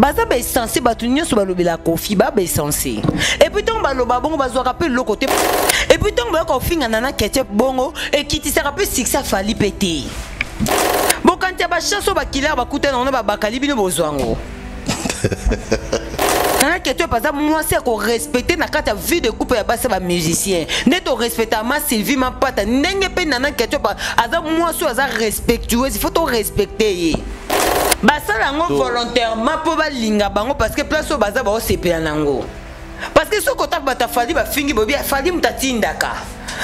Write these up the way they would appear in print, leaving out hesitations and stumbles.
Baza ba essence bato nyonso balobela Koffi ba ba essence. Et puis ntango baloba bongo bazwaka mpe eloko te. Et puis ntango bayoka kofinga Nana Ketchup bongo ekitisaka mpe succès ya Fally mpe te. Bokanisa ba chance oyo bakilaka bakutana yango na babakali bino bozwa yango. Nana Ketchup aza mwasi ya korespecte na kati ya vie de couple ya basi ya ba musicien nde torespectaka ma Sylvie Mampata ndenge mpe Nana Ketchup aza mwasi oyo aza respectueuse, il faut torespecte ye. Basala yango volontairement mpo balinga bango parce que place oyo baza baosepela na yango. Parce que soki ota bato ya Fally bafingi boyebi Fally moto atindaka,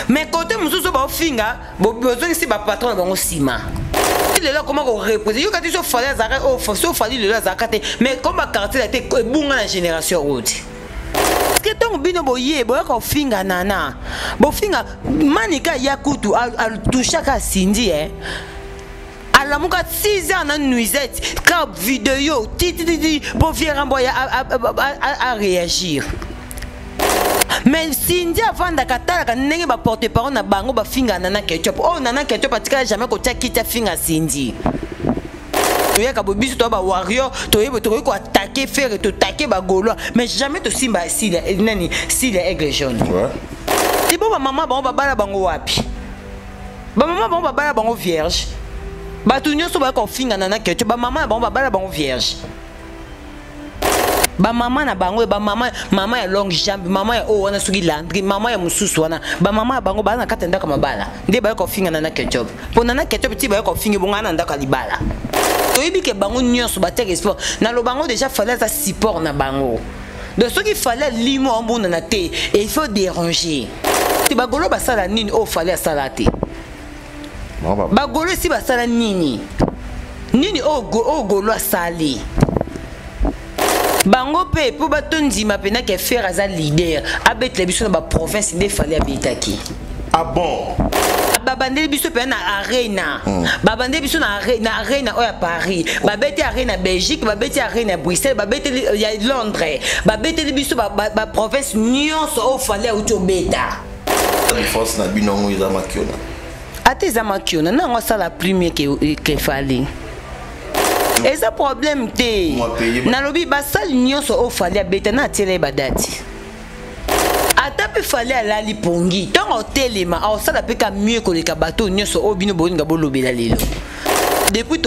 mais kote mosusu baofinga bozongisi bapatron na bango nsima. Lelo akoma koreprese yoka ti so Fally azalaka oyo so Fally lelo azalaka te, mais comme bakartier na te ebunga na génération oyo te. Parce que ntango bino boye boyaka kofinga Nana, bofinga Manika ya kutu atouchaka Cindy eh. Alamuka 6 heures na nuisette ka video titititi po vieux Rambo ya a réagir. Mais Cindy avandaka atalaka ndenge ba porte parole na bango bafinga Nana Ketchup. Oh Nana Ketchup atikala jamais kotia kiti afinga Cindy. Toyaka bo biso toya ba warrior, toyeba tokoki ko attaquer Ferre, to attaquer ba Gaulois, mais jamais tosimba Sila nani Sila Aigle Jaune. Tibo ba mama bango babala bango wapi? Ba mama bango babala bango vierge. Bato nyonso bayaka kofinga Nana Ketchup, ba mama na bango babala bango vierge. Ba mama na bango, ba mama, mama ya longue jambe, mama ya oyo wana soki Landry, mama ya mosusu wana, ba mama ya bango baza na kati ya ndako ya mabala. Nde bayaka kofinga Nana Ketchup. Po Nana Ketchup ti bayaka kofinga bongo na ndako ya libala. Toyebi ke bango nyonso batiaka espoir. Naloba yango déjà Fally aza support na bango. Donc soki Fally alimo amonana te, et il faut déranger. Te bagolo basala nini oyo Fally asala te? Bagolo esi basala nini? Nini oyo golo asali? Bango pe po batondima pena ke Ferre aza leader, abetela biso na ba province nde Fally abetaki. Ah bon? Babandeli biso pena na arena. Babandeli biso na na arena oyo ya Paris. Babeti arena Belgique, babeti arena Bruxelles, babeteli ya Londres. Babeteli biso ba province nyonso oyo Fally auti obeta. Défense na bino ngo eza makiona. Ate eza makiona, na ngo sala plus mieux que Fally. Eza problème te. Nalobi basali nyonso oyo Fally abeta na atiela ye ba date. Ata pe Fally alali pongi, ntango otelema aosala pe ka mieux koleka bato nyonso oyo bino bolinga bolobela lelo. Depuis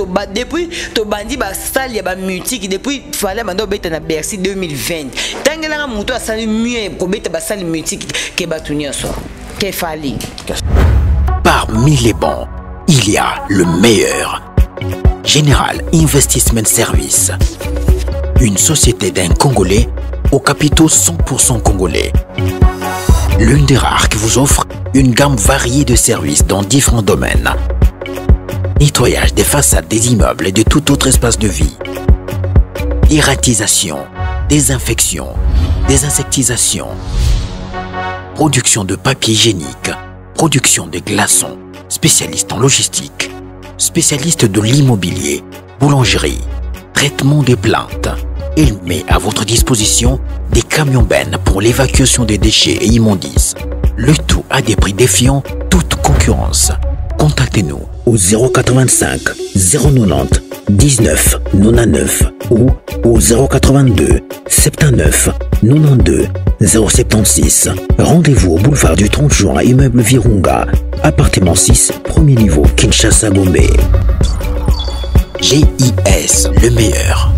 tobandi ba salle ya ba musique, depuis Fally abanda obeta na Bercy 2020, tangelanga moto asali mieux kobeta ba salle musique ke bato nyonso ke Fally. Parmi les bons, il y a le meilleur. General Investment Service, une société d'un Congolais aux capitaux 100% congolais. L'une des rares qui vous offre une gamme variée de services dans différents domaines. Nettoyage des façades des immeubles et de tout autre espace de vie. Dératisation, désinfection, désinsectisation, production de papier hygiénique, production de glaçons, spécialiste en logistique, spécialiste de l'immobilier, boulangerie, traitement des plantes. Il met à votre disposition des camions bennes pour l'évacuation des déchets et immondices. Le tout à des prix défiant toute concurrence. Contactez-nous au 085 090 19 99 ou au 082 79 92 076. Rendez-vous au boulevard du 30 juin, immeuble Virunga, appartement 6, premier niveau, Kinshasa Gombe. GIS, le meilleur.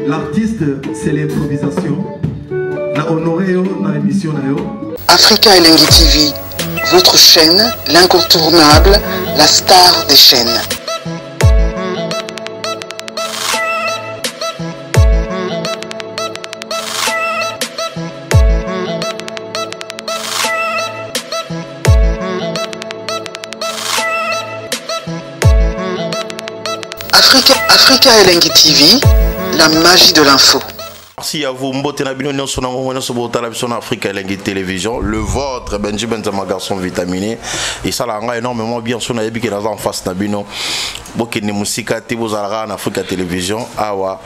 L'artiste, c'est l'improvisation. Na honoré yo na émission na yo. Africa Elengi TV, votre chaîne, l'incontournable, la star des chaînes. Africa, Africa Elengi TV, la magie de l'info. Merci à vous, Mbote na bino nyonso na ngongo nyonso botala biso na Afrique Elengi Télévision, le vôtre Benji Benzema garçon vitaminé et ça la énormément bien so na yebi ke naza en face na bino. Bokende musika te bozalaka na Afrique Télévision awa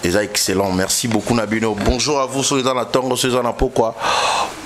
eza excellent. Merci beaucoup na bino. Bonjour à vous so eza na tongo so eza na pokwa.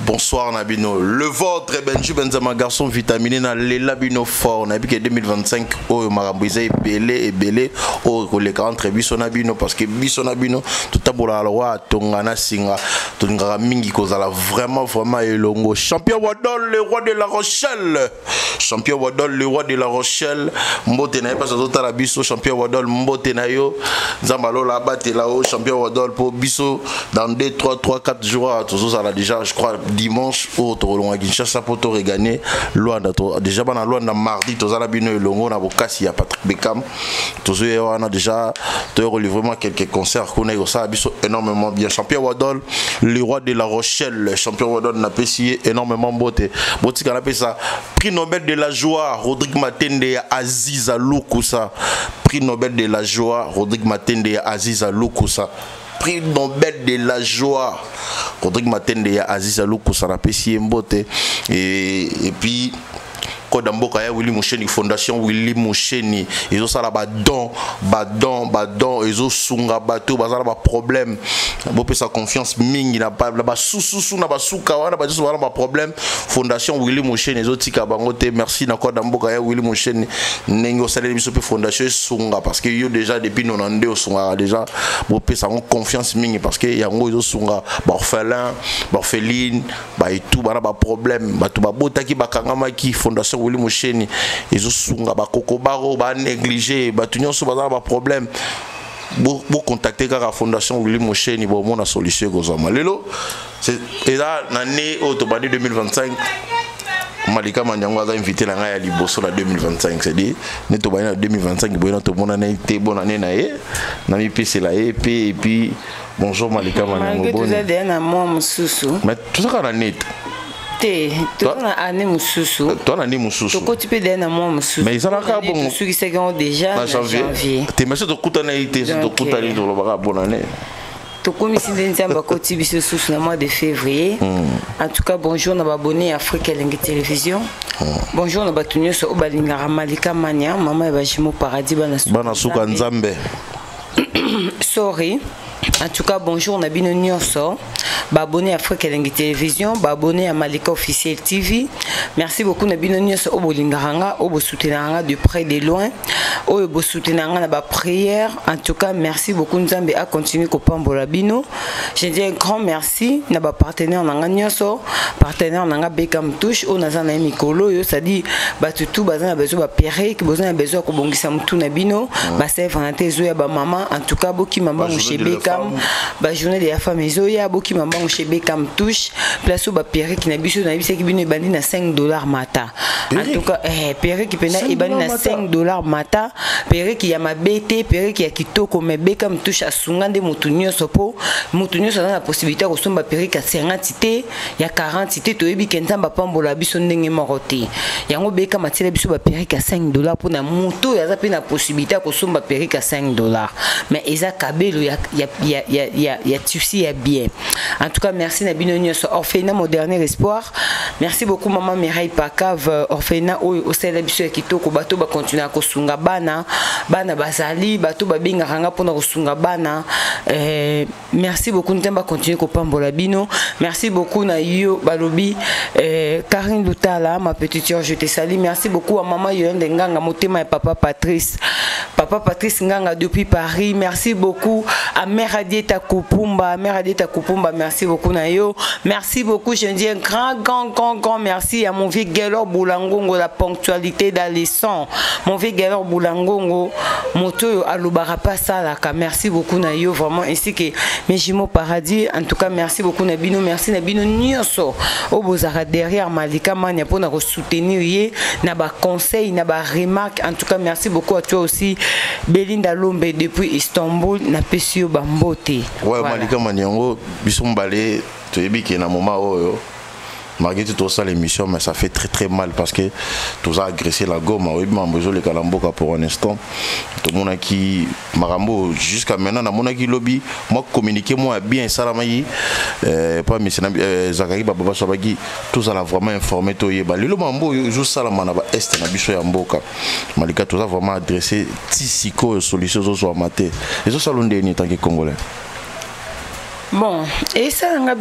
Bonsoir na bino. Le vôtre Benji Benzema garçon vitaminé na lela bino fort na yebi ke 2025 oyo makambo eza ebele ebele oyo koleka entre biso na bino parce que biso na bino totambolaka lokola atonga na singa tolingaka mingi kozala vraiment vraiment elongo. Champion Wadol, le roi de la Rochelle, champion Wadol, le roi de la Rochelle, mbote na ye mpasi azotala biso. Champion Wadol, mbote na yo, Nzambe alola abatela yo champion Wadol, mpo biso dans 2 3 3 4 jours tozozala déjà, je crois dimanche oyo tokolonga Kinshasa mpo toregagner Luanda. Déjà bana Luanda, mardi tozala bino elongo na bokasi ya Patrick Beckham. Tozoya wana déjà, toyokoli vraiment quelques concerts kuna, ekosala biso énormément bien. Champion Wadol, le roi de la Rochelle, champion Wadol, napesi ye énormément mbote. Botika napesa prix Nobel de la joie, Rodrigue Matende ya Aziza Lukusa. Prix Nobel de la joie, Rodrigue Matende ya Aziza Lukusa. Prix Nobel de la joie, Rodrigue Matende ya Aziza Lukusa, napesi ye mbote. Et puis code mboka ya Willy Musheni, fondation Willy Musheni ezosala badon, badon, badon, ezosunga bato baza na baproblème. Bopesa confiance mingi na basususu na basuka wana, bato baza na baproblème, fondation Willy Musheni ezotika bango te. Merci na code mboka ya Willy Musheni ndenge osaleli biso mpe fondation esunga, parce que yo déjà depuis 92 osungaka déjà. Bopesa yango confiance mingi parce que yango ezosunga baorphelin, baorpheline, baetu bana baproblème, bato babotaki bakangamaki. Fondation Willy Musheni ezosunga bakoko baro banéglige, bato nyonso baza na baproblème. Bocontacte kaka fondation Willy Musheni, bomona solution ekozwama. Lelo eza na ne oyo tobandi 2025, Malika Mandiango aza invité na ngai ya liboso na 2025, c'est-à-dire ne tobandi na 2025 boye na tomonana te. Bonane na ye, namipesela ye mpe. Et puis bonjour Malika Mandiango. Toza deya na mwa mosusu. Mais tozaka na net. Te, toza na année mosusu. Toza na année mosusu. Tokoti mpe deya na mwa mosusu. Mais ezalaka bongo. Tosukisaki yango déjà na janvier te. Mais so tokutana ye te, so tokutani tolobaka bonane. Tokomisi nde Nzambe akoti biso susu na mois de février. En tout cas, bonjour na baabonné ya Afrique Elengi Télévision. Bonjour na bato nyonso oyo balingaka Malika Mania, mama ya bajumeaux paradis, bana. Bana suka Nzambe. Sorry. En tout cas, bonjour na bino nyonso baabonné Afrique Elengi Télévision, baabonné ya Malika Officiel TV. Merci beaucoup na bino nyonso oyo bolingaka nga, oyo bosoutenaka nga de près, de loin, oyo bosoutenaka nga na baprière. En tout cas, merci beaucoup. Nzambe acontinue kopambola bino. Je dis un grand merci na bapartenaire na nga nyonso, partenaire na nga Bekam Touche oyo naza na ye mikolo oyo, c'est-à-dire bato tu baza na besoin baperruque, boza na besoin ya kobongisa motu na bino, basèvre te ezoya, bamama, en tout cas bokima mbango chez Bekam. Bajournée de la femme ezoya, bokima mbango chez Bekam Touche, place oyo baperruque na biso nayebisaki bino ebandi na 5 $ mata. En tout cas, perruque mpena ebandi na 5 $ mata. Perruque ya mabe te, perruque ya kitoko. Mais Bekam Touche asunga nde motu nyonso, mpo motu nyonso aza na possibilité ya kosomba perruque ya 50 te, ya 40 te. Toyebi ke Nzambe apambola biso ndenge moko te. Yango Bekam atiela biso baperruque ya 5 $ mpona motu oyo aza mpe na possibilité ya kosomba perruque ya 5 $, mais eza kabelo ya tissu ya bien. En tout cas, merci na bino nyonso. Orphelina Mon Dernier Espoir, merci beaucoup maman Mireille Pacave, orphelina oyo osalela biso ya kitoko. Bato bakontinue kosunga bana, bana bazali bato babengaka nga mpona kosunga bana. Merci beaucoup, Nzambe acontinue kopambola bino. Merci beaucoup na yo balobi Karine Lutala, ma petite sœur, je te salue. Merci beaucoup à maman Yolande Nganga, motema ya papa Patrice, papa Patrice Nganga depuis Paris. Merci beaucoup à mère Adieta Kupumba, mère Adieta Kupumba, merci beaucoup na yo, merci beaucoup. Je dis un grand grand grand grand merci à mon vieux Gaylor Boulangongo, la ponctualité d'Alisson, mon vieux Gaylor Boulangongo, moto oyo alobaka pa asalaka. Merci beaucoup na yo vraiment, ainsi que mes jumeaux paradis. En tout cas, merci beaucoup na bino. Merci na bino nyonso oyo bozalaka derrière Malika Mania mpona kosoutenir ye na baconseil, na baremarque. En tout cas, merci beaucoup à toi aussi, Belinda Lombe depuis Istanbul, napesi yo bambote. Ouais, voilà. Malika Maniango, biso mibale toyebi ke na moment oyo Malgré tout ça l'émission, mais ça fait très très mal parce que toza agressé la Goma, oyebi makambo ezoleka na mboka pour un instant. Tomonaki makambo jusqu'à maintenant, namonaki lobi mwa communiqué mwa bien esalamaki pa monsieur Zakari Bababa Sobaki, tozala vraiment informé, toyeba lelo makambo oyo ezosalama na baeste na biso ya mboka. Malika, toza vraiment adressé ti sikoyo, solution ezozwama te. Ezosala ndeni tant que Congolais? Bon, esalanga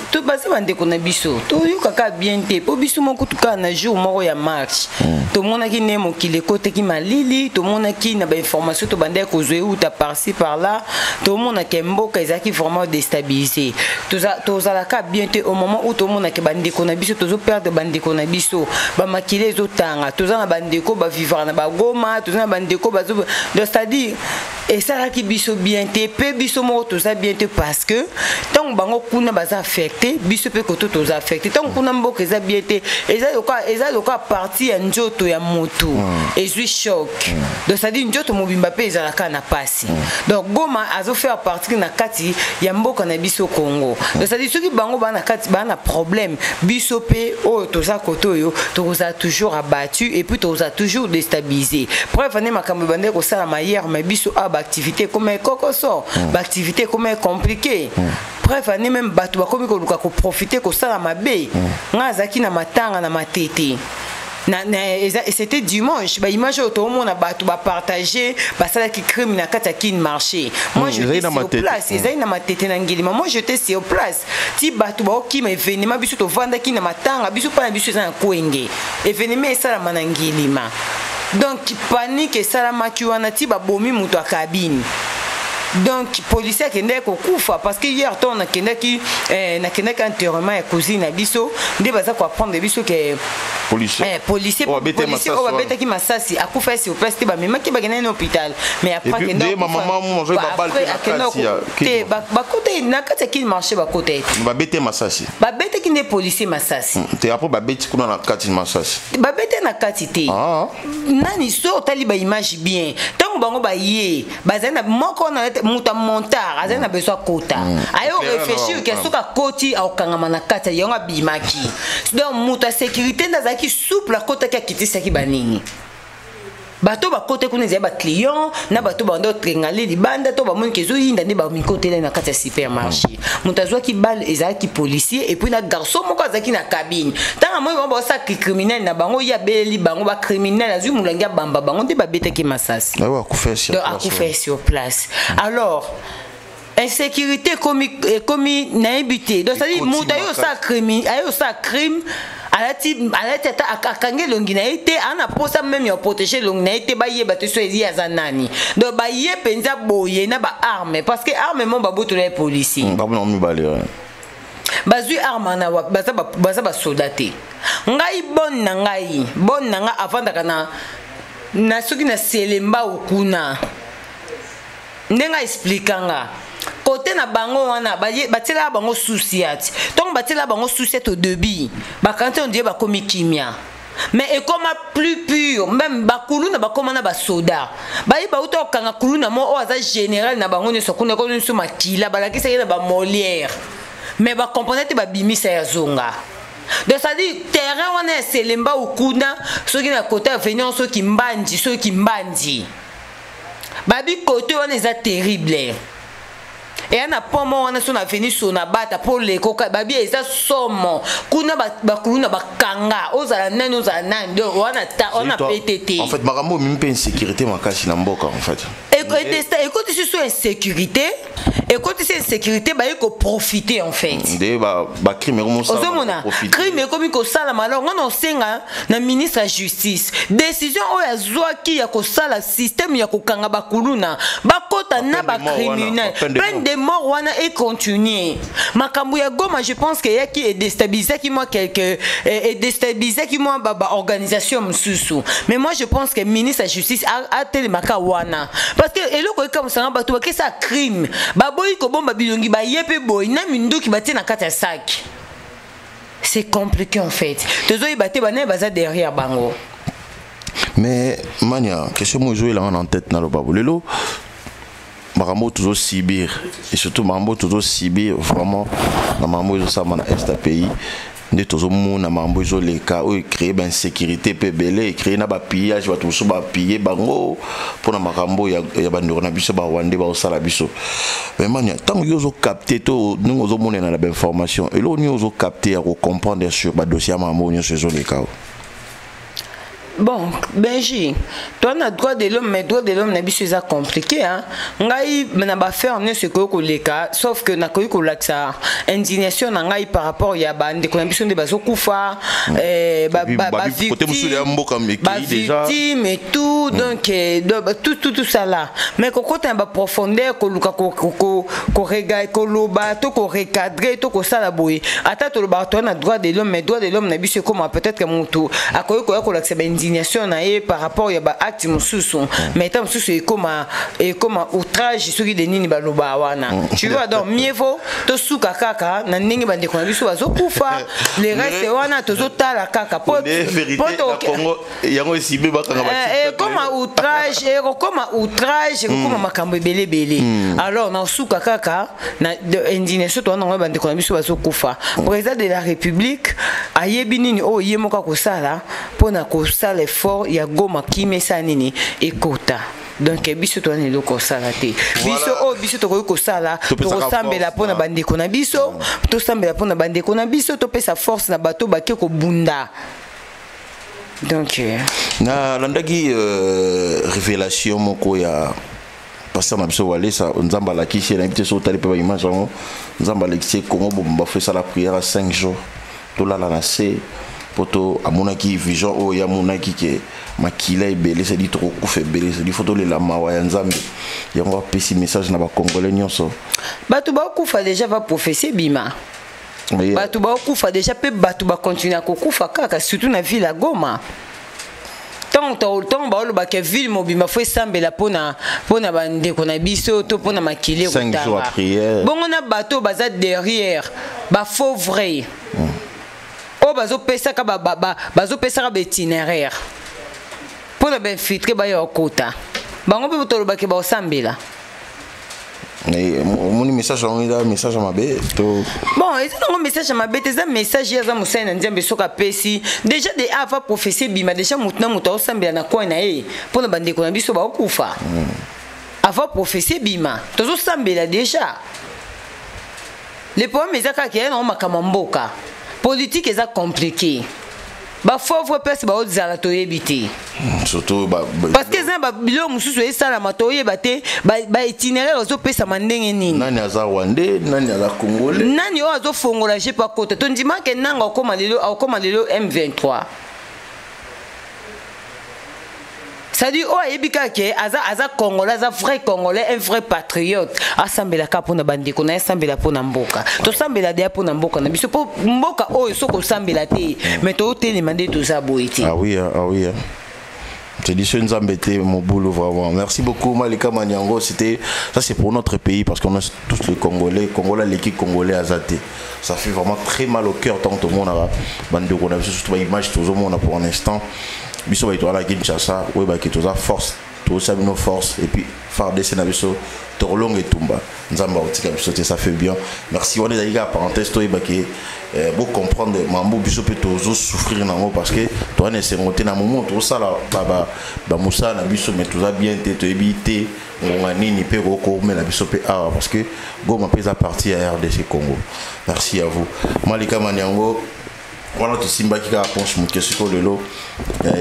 to baza bandeko na biso, toyokaka bien te, mpo biso moko tukaka na jour moko ya marche. Tomonaki nde mokili ekotaki malili, tomonaki na bainformation tobandaki kozwa euta par-ci par-là, tomonaka mboka ezalaki vraiment déstabilisé. Tozalaka bien te au moment où tomonaka bandeko na biso, tozoperdre bandeko na biso, bamakili ezotanga. Toza na bandeko bavivaka na Bagoma, toza na bandeko bazo, donc c'est-à-dire esalaki biso bien te, mpe biso moko toza bien te, parce que ntango bango kuna baza affecté, biso mpe koto toza affecté. Ntango kuna mboka eza bien te, eza lokola partie ya nzoto ya motu ezwi choc, donc c'est-à-dire nzoto mobimba mpe ezalaka na pasi. Donc Goma azofaire partie na kati ya mboka na biso Congo, donc c'est-à-dire soki bango baa na kati, baa na problème, biso mpe oyo toza kote oyo tokozala toujours abattu et puis tokozala toujours déstabilisé. Preuve ane, makambo ebandaki kosalama hier, mais biso awa baactivité ekoma ekokoso, baactivité ekoma compliqué. Preuve ane, même bato bakomi koluka koprofiter kosala mabe. Ngai azalaki na matanga na Matete c'était dimanche. Baimage oyo toomona, bato bapartage, basalaki crime na kati ya Kin Marché. Moi, j'étais sur place. Ezali na Matete, na Ngilima. Moi, j'étais sur place ti bato baokima événement. Biso tovandaki na matanga, biso mpa na biso eza na Kwenge, événement esalama na Ngilima. Donc panique esalamaki wana ti babomi moto ya cabine. Donc policier akendaki kokufa, parce que hier ntongo nakendaki enterrement ya cousine na biso, nde baza koapprendre biso ke policier policier oyo babetaki masasi akufa sur place te. Bamemaki, bakendaki na hôpital, mais après te, bakota na kati ya Kin Marché, bakota ye te. Babete masasi? Babetaki nde policier masasi. Te, après babeti kuna na kati masasi. Babete na kati te. Nani so otali baimage bien, ntango bango baye, bazali na moko wana, moto ya montard azali na besoin akota, aye oréfléchir ke soki akoti akokangama na kati yango, abimaki. Donc moto ya sécurité nde azalaki souple, akotaki, akitisaki banini, bato bakota kuna, ezali baclient na bato banda otrengale libanda to bamoniki ezoyinda, nde bamikotela na kati ya supermarché. Moto azwaki balle ezalaki policier et puis na garçon moko azalaki na cabine. Ntango amoni bango baosala criminel na bango, ye abeleli bango bacriminel, azwi molangi, abamba bango, nde babetaki masasi. Donc akufa sur place. Alors insécurité ekomi, nayebi te. Donc c'est-à-dire moto aye osala crime, aye osala crime, alati ata akangi elongi na ye te, aa na posa même ya protéger elongi na ye te, bayeba te so ezi aza nani. Donc baye mpenza boye na baarme, parce que arme mo babotola ye policier. Mibale. Bazwi arme na baza basoda te. Ngai bonne na ngai, bonne na ngai avandaka na soki na Selemba okuna, ndenge aexplika nga kote na bango wana, batielaka bango sous-ciat. Ntongo batielaka bango sous-ciat, au début bakanti on dirait bakomi kimia, mais ekoma plus pur même. Bakuluna bakóma na basoda, bayi bauta kokanga kuluna mo oyo aza général na bango nyonso kuna, ekomi nyonso makila, balakisaki na bamolière, mais bacomprendre te, babimisa ya zonga. Donc c'est-à-dire terrain wana ya Selemba okuna, soki na kota avenir, soki Mbandi, soki Mbandi, babi kote wana eza terrible. Eya na pomo wana so na avenue so na bata mpo lekoka, babi eza somo kuna, bakuluna bakanga, ozala nani, ozala nani, donc wana ta wana pete te. En fait, makambo oyo mpe insécurité makasi na mboka en fait. Ekotisi so insécurité, ekotisi insécurité, baye koprofiter en fait. Nde bacrime. Ozomona crime ekomi kosalama. Alors nga na osenga na ministre ya Justice, décision oyo azwaki ya kosala système ya kokanga bakuluna, bakota na bacriminel, peine de mort wana econtinue. Makambo ya Goma, je pense ke eyaki edestabilisaki mwa quelque, edestabilisaki mwa baorganisation mosusu, mais moi je pense que ministre ya Justice atelemaka wana, parce que eloko ekamusanga, bato bakesa crime, baboyi kobomba bilongi, baye mpe boyi na minduki batie na kati ya sac. C'est compliqué en fait, tozoyeba te banaye baza derrière bango. Mais Mania, question mo ezoyelanga na tête, naloba bo lelo makambo tozosubir, et surtout makambo tozosubir vraiment na makambo ezosalama na est ya pays. Nde tozomona makambo ezoleka oyo ecrée bainsécurité mpe ebele, ecrée na bapillage, bato mosusu bapille bango mpona makambo ya bandeko na biso barwandais baosala biso. Mais Mania, ntango yo ozocapte to ndenge ozomonela na bainformation, eloko nini ozocapte ya kocomprendre sur badossier ya makambo nyonso ezoleka o? Bon, Benji, toi na droit de l'homme, mais droit de l'homme na biso eza compliqué, hein. Ngai na baaffaire nyonso ekoki koleka, sauf que nakoki kolakisa indignation na ngai par rapport ya bandeko na biso nde bazokufa, bavictime et tout. Donc tout, tout, tout ça là, mais kokota na baprofondeur, koluka koloba to korecadre to kosala boye, ata tolobaka toa na droit de l'homme, mais droit de l'homme na biso ekoma peut-être motu akoki koya kolakisa baindignation na ye par rapport ya baacte mosusu, mais ta mosusu ekoma outrage soki de nini baloba wana, tu vois. Donc mieux vaut tosuka kaka na ndenge bandeko na biso bazokufa, le reste wana tozotala kaka. Yango esibe bakanga. Ekoma outrage, ekokoma outrage, ekokoma makambo ebele ebele. Alors nasuka kaka na indignation towana nango, bandeko na biso bazokufa. Président de la République ayebi nini oyo ye moko akosala mpona kosala effort ya Goma, kimia esala nini, ekota. Donc biso toza na eloko kosala te. Biso oyo biso tokoki kosala, tokosambela mpona bandeko na biso, tosambela mpona bandeko na biso, topesa force na bato bake kobunda. Donc Nalandaki révélation moko ya pasteur na biso Walesa. Nzambe alakisi ye, nayebi te so otali mpe baimage yango. Nzambe alakisi ye Kongo bomba fo esala prière ya 5 jours, tolala na se po to amonaki vision oyo amonaki ke makila ebele, c'est-à-dire tokokufa ebele, c'est-à-dire fo tolela mawa ya Nzambe. Yango apesi message na bacongolais nyonso. Bato bakokufa déjà, baprophétie bima, bato bakokufa déjà mpe bato bakontinue kokufa kaka, surtout na ville ya Goma. Ntango baolobaka ville mobimba fo esambela mpona bandeko na biso to mpona makili ekotanga bongo, na bato baza derrière bafaux vrai oyo bazopesaka baitinéraire mpona bainfiltre baya okota bango, mpe tolobaki baosambela. Omoni message yango eza message ya mabe to? Bon, eza nango message ya mabe te, eza message ye aza mosali na Nzambe. Soki apesi déjà de ava prophétie ebima déjà, motu na moto aosambela na coin na ye mpona bandeko na biso baokufa. Avant prophétie ebima, tozosambela déjà. Le problème eza kaka ya nango makambo ya mboka, politique eza compliqué, bafaux place baozala toyebi te. Surtout parce que eza na babiloko mosusu esalama, toyeba te baitinéraire ezopesama ndenge nini. Nani aza rwandais, nani aza congolais? Nani oyo azofongola je pa kota? Tondimake nanga akoma lelo, akoma lelo M23, c'est-à-dire oyo ayebi kaka ke aza congolais, aza vrai congolais, un vrai patriote, asambelaka mpona bandeko na ye, asambela mpona mboka. Tosambela deya mpona mboka na biso, mpo mboka oyo soki osambela te, mais totelema nde toza boye te. Ah oui, ah oui. C'est dit Nzambe te mobulu vraiment. Merci beaucoup Malika Maniango, c'était ça, c'est pour notre pays, parce qu'on est tous les Congolais, Congolais, l'équipe congolais aza te. Ça fait vraiment très mal au cœur tant tout le monde a bande qu'on a surtout image tout le monde pour l'instant. Biso ba la Kinshasa, ouais, ba ki toza force, toza bino force et puis FARDC na biso torlong etumba. Nzambe otika biso te, ça fait bien. Merci, on est d'ailleurs parenthèse toyeba ke bo comprendre mambo biso pe tozo souffrir nango, parce que towana esengo te na moment tosala bamosala na biso, mais toza bien te, toyebi te ngonga nini mpe kokomela biso mpe awa, parce que Goma mpe eza partie ya RDC Congo. Merci à vous Malika Maniango. Wana tosimbaki kaka ponche moke. Sikoyo lelo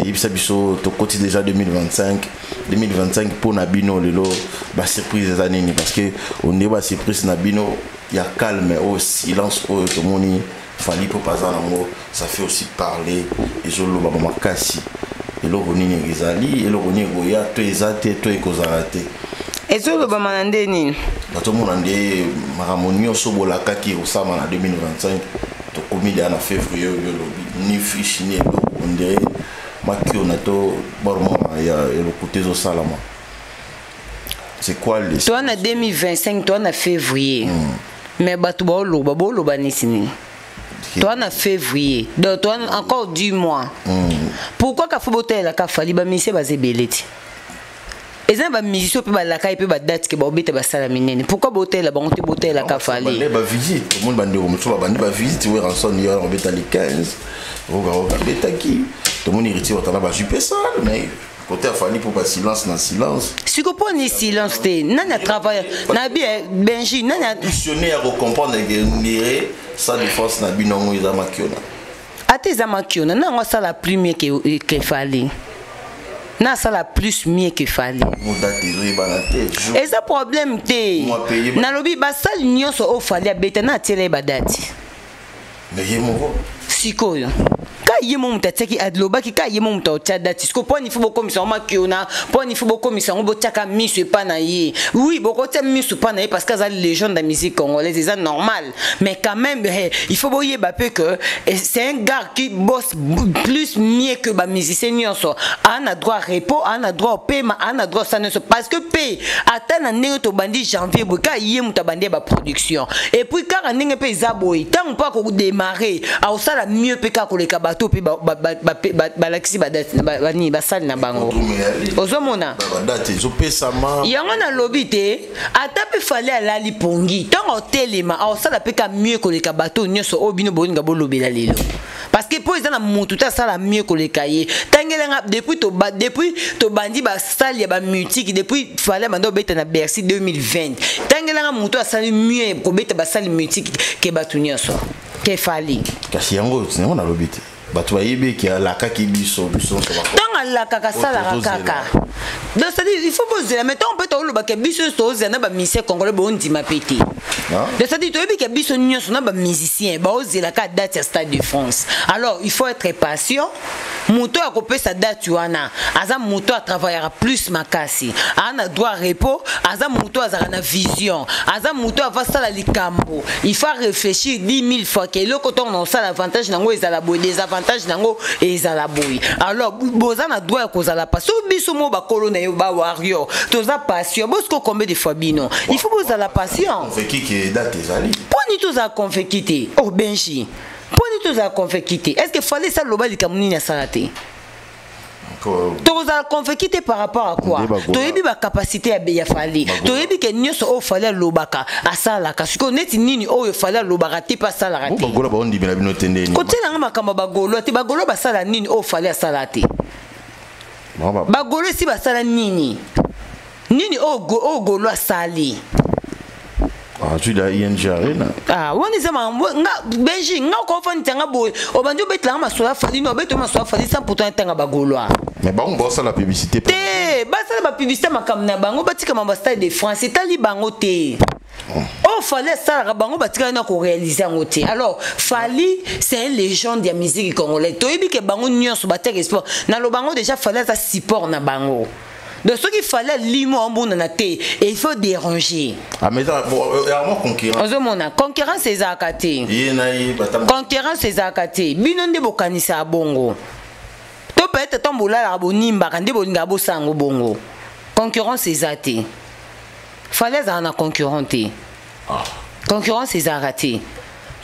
yebisa biso, tokoti déjà 2025. 2025 mpo na bino lelo basurprise eza nini? Parce que onde basurprise na bino ya calme oyo, silence oyo tomoni Fally mpo baza nango, ça fait aussi parler, ezolobama makasi. Eloko nini ezali, eloko nini ekoya to eza te to ekozala te? Ezolobama na nde nini? Batomona nde makambo nyonso bolakaki ekosama na 2025. Tokomi deya na février oyo, olobi ni fiche ni eloko, ondire makiona to baromama ya eloko te ezosalama. C'est quoi les Toa na 2025, toa na février, mais bato baoloba, boloba neti nini? Toa na février, donc toa encore 10 mois. Pourquoi kafo botalelaka Fally? Bamise baza ebele te. Eza na bamusicien mpe balaka ye mpe badate ke baobeta basala minene. Pourquoi botalela bango te, botalelaka Fally? Bande bavisite, omoni bandeko mosusu babandi bavisite. Werrason yo obeta le 15, Roga Roga abetaki, tomoni Héritier Watana bazwi mpe sale, mais côté ya Fally mpo basilence na silence. Siko mpo ni silence te, nani atravaille na bi Benji, nani missionnaire ya kocomprendre ke ndire sa défense na bino yango eza makiona. Ata eza makiona, na yango asala plus mieux que Fally, na asala plus mieux que Fally. Date ezoyebana te. Eza problème te. Mwa paye Nalobi basali nyonso oyo Fally abeta, na atiela ye badate. Mais ye moko. Sikoyo ka ye mo moto atiaki, alobaki ka ye mo moto aotia date. Siko mpo nini fo bokomisa yango makiona? Mpo nini fo bokomisa yango, botiaka miso epa na ye? Oui, bokotia miso epa na ye parce que aza légende ya musique congolaise, eza normal, mais quand même il faut boyeba mpe que c'est un gars qui bosse plus mieux que bamusicien nyonso. Aa na droit repos, aa na droit opema, aa na droit osala nyonso, parce que mpe ata na ndenge tobandi janvier boye, kaka ye moto abandi ya baproduction. Et puis kaka ndenge mpe eza boye, ntango mpo akodémarre, akosala mieux mpe kaka koleka bato mpe balakisi badate banini basali na bango. Ozomona? Badate ezopesama. Yango nalobi te, ata mpe Fally alali pongi, ntango otelema aosala mpe ka mieux koleka bato nyonso oyo bino bolinga bolobela lelo, parce que mpo eza na motu te asala mieux koleka ye. Tangelanga depuis tobandi basali ya bamutike, depuis Fally abanda obeta na Bercy 2020, tangelanga motu asali mieux kobeta basali mutike ke bato nyonso, ke Fally. Kasi yango nalobi te, bato bayebi eke alakaki biso, biso nyonso Ntango alakaka, asalaka. Tozozela. Kaka donc, c'est-à-dire il faut bozela, mais ntango mpe tolobaka biso nyonso tozela na bamusicien congolais, bondima mpe te. Ah. Donc c'est-à-dire toyebi ke biso nyonso na bamusicien baozelaka date ya Stade de France. Alors il faut être patient. Moto akopesa date wana aza moto atravaillera plus makasi, aza na droit repos, aza moto azalaka na vision, aza moto avasala likambo, il faut réfléchir 10 000 fois ke eloko ntongo na osala, avantage nango ezala boye, désavantage nango ezala boye. Alors boza na droit ya kozala patient. Biso mo bakolo na yo bawarrior toza patient. Bosiko combien de fois bino il faut bozala patient? Convaincu ke date ezali. Mpo nini tozala convaincu te? Oh Benji, mpo nini tozala convaincu te? Est ce que Fally esa loba likambo nini asala te? Tokozala convaincu te par rapport à quoi? Nde bagola. Toyebi bacapacité ya Fally, toyebi ke nyonso oyo Fally alobaka asalaka. Sikoyo neti nini oyo Fally alobaka te mpe asalaka Bo te? Bagola baondimela bino te ndeni? Kotielanga makambo ya bagolo te. Bagolo basala nini oyo Fally asala te? Bagolo esi basala nini? Nini oyo golo asali? Azwi da ING Arena. Ah, wana eza makambo nga Benji, nga okofandisa nga boye, obandi obetelanga masolo ya Fally, no obetela masolo ya Fally sans pourtant etanga bagaulois. Mais bango baosala publicité. Te, basala bapublicité, makambo na bango, batika mambo ya Stade de France, etali bango te. Oyo Fally asalaka, bango batikali na koréalise yango te. Alors Fally, c'est une légende ya musique congolaise. Toyebi ke bango nyonso batiaka espoir. Naloba yango déjà, Fally aza support na bango. Donc soki Fally alimo ambonana te, et il faut déranger. Ah, mais eza bon, ya mwa concurrence. Ozomona, concurrence ezalaka te. Ye na ye bata. Concurrence ezalaka te. Bino nde bokanisaka bongo, to peut-être ntango bolalaka bonimbaka nde bolingaka bosala yango bongo. Concurrence eza te. Fally azalaka na concurrent te. Concurrence ezalaka te.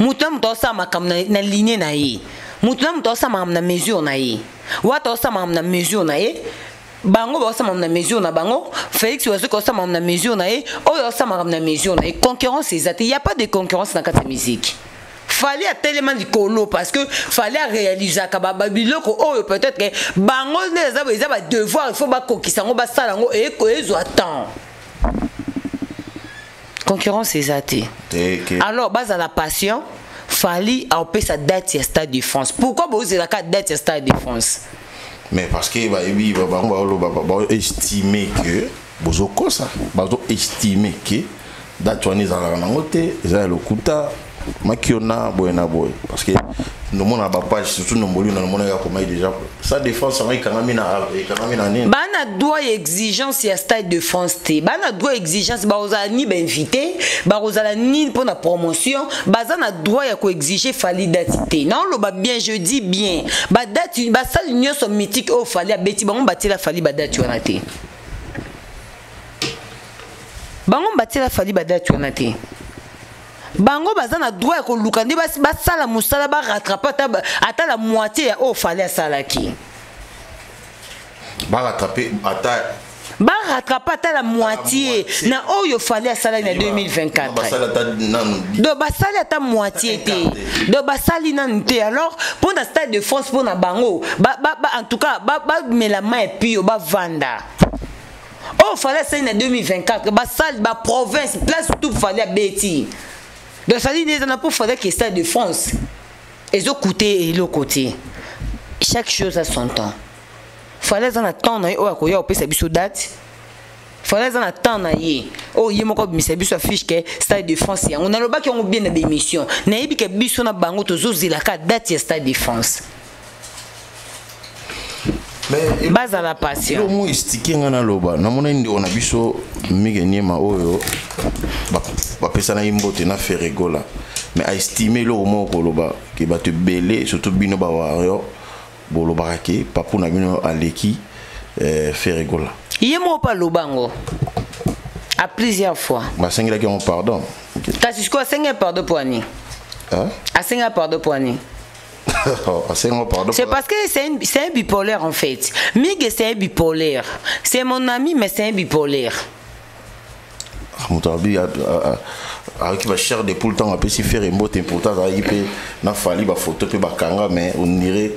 Moto na moto aosala makambo na ligne na ye, moto na moto aosala makambo na mesure na ye. Wata aosala makambo na mesure na ye, bango baosala makambo na mesure na bango, Félix Wazoki aosala makambo na mesure na ye, oyo aosala makambo na mesure na ye. Concurrence eza te, y a pas de concurrence na kati ya musique. Fally atelema likolo parce que Fally aréalisaka biloko oyo peut-être que bango nde eza badevoir, il faut bakokisa yango, basala yango, ezwa temps. Concurrence eza te. Te ke Alors bazala patient. Fally aopesa date ya Stade de France. Pourquoi bozelaka date ya Stade de France? Mais parce que bayebi, bango baoloba, baoestime ke bozokosa, bazoestime ke date wana ezalaka nango te, eza ya lokuta, makiona boye na boye, parce que nomona bapage, surtout nomboli na nomona ya komai déjà sa défense yango ekangami na nini. Bana droit ya exigence ya Stade de France te. Bana droit exigence, bakozala ni bainvité, bakozala ni mpona promotion. Baza na droit ya koexige Fally date te. Naoloba bien, je dis bien, badate basali nyonso mythique oyo Fally abeti, bango batiela Fally badate wana te. Bango batiela Fally badate wana te. Bango baza na droit ya koluka nde basala mosala, barattrape ata la moitié ya oyo Fally asalaki. Barattrape ata. Barattrape ata la moitié na oyo Fally asalaki na 2024. Donc basali ata moitié te, donc basali nanu te. Alors mpo na Stade de France, mpo na bango en tout cas bamela mai epio, bavanda. Oyo Fally asali na 2024, basali baprovince, place tout Fally abeti. Donc sali nde eza na mpo Fally ake Stade de France, ezokute eloko te. Chaque chose a son temps. Fally aza na temps na ye oyo akoya kopesa biso date. Fally aza na temps na ye oyo ye moko abimisa biso affiche ke Stade de France. Yango nalobaki yango bien na baémission. Nayebi ke biso na bango tozozelaka date ya Stade de France. Bazala patient. Eloko moko estike nga naloba, namonani ndeko na biso Mike Niema oyo bapesanaki mbote na Ferre Gola, mais aestime eloko moko koloba ke bato ebele, surtout bino bawarrior, bolobaka ke papu na bino aleki Ferre Gola. Ye moko mpe aloba yango à plusieurs fois. Basengelaki yango pardon. Kasi sikoyo asengi pardon mpo ani? Hein? Asengi pardon mpo ani? Asengi pardon. C'est parce que c'est un bipolaire en fait. Migue, c'est un bipolaire. C'est mon ami, mais c'est un bipolaire. Moto abi ayaki bachair de poule ntango apesi Ferre mbote. Pourtant azalaki mpe na Fally, bafoto mpe bakanga, mais on dirait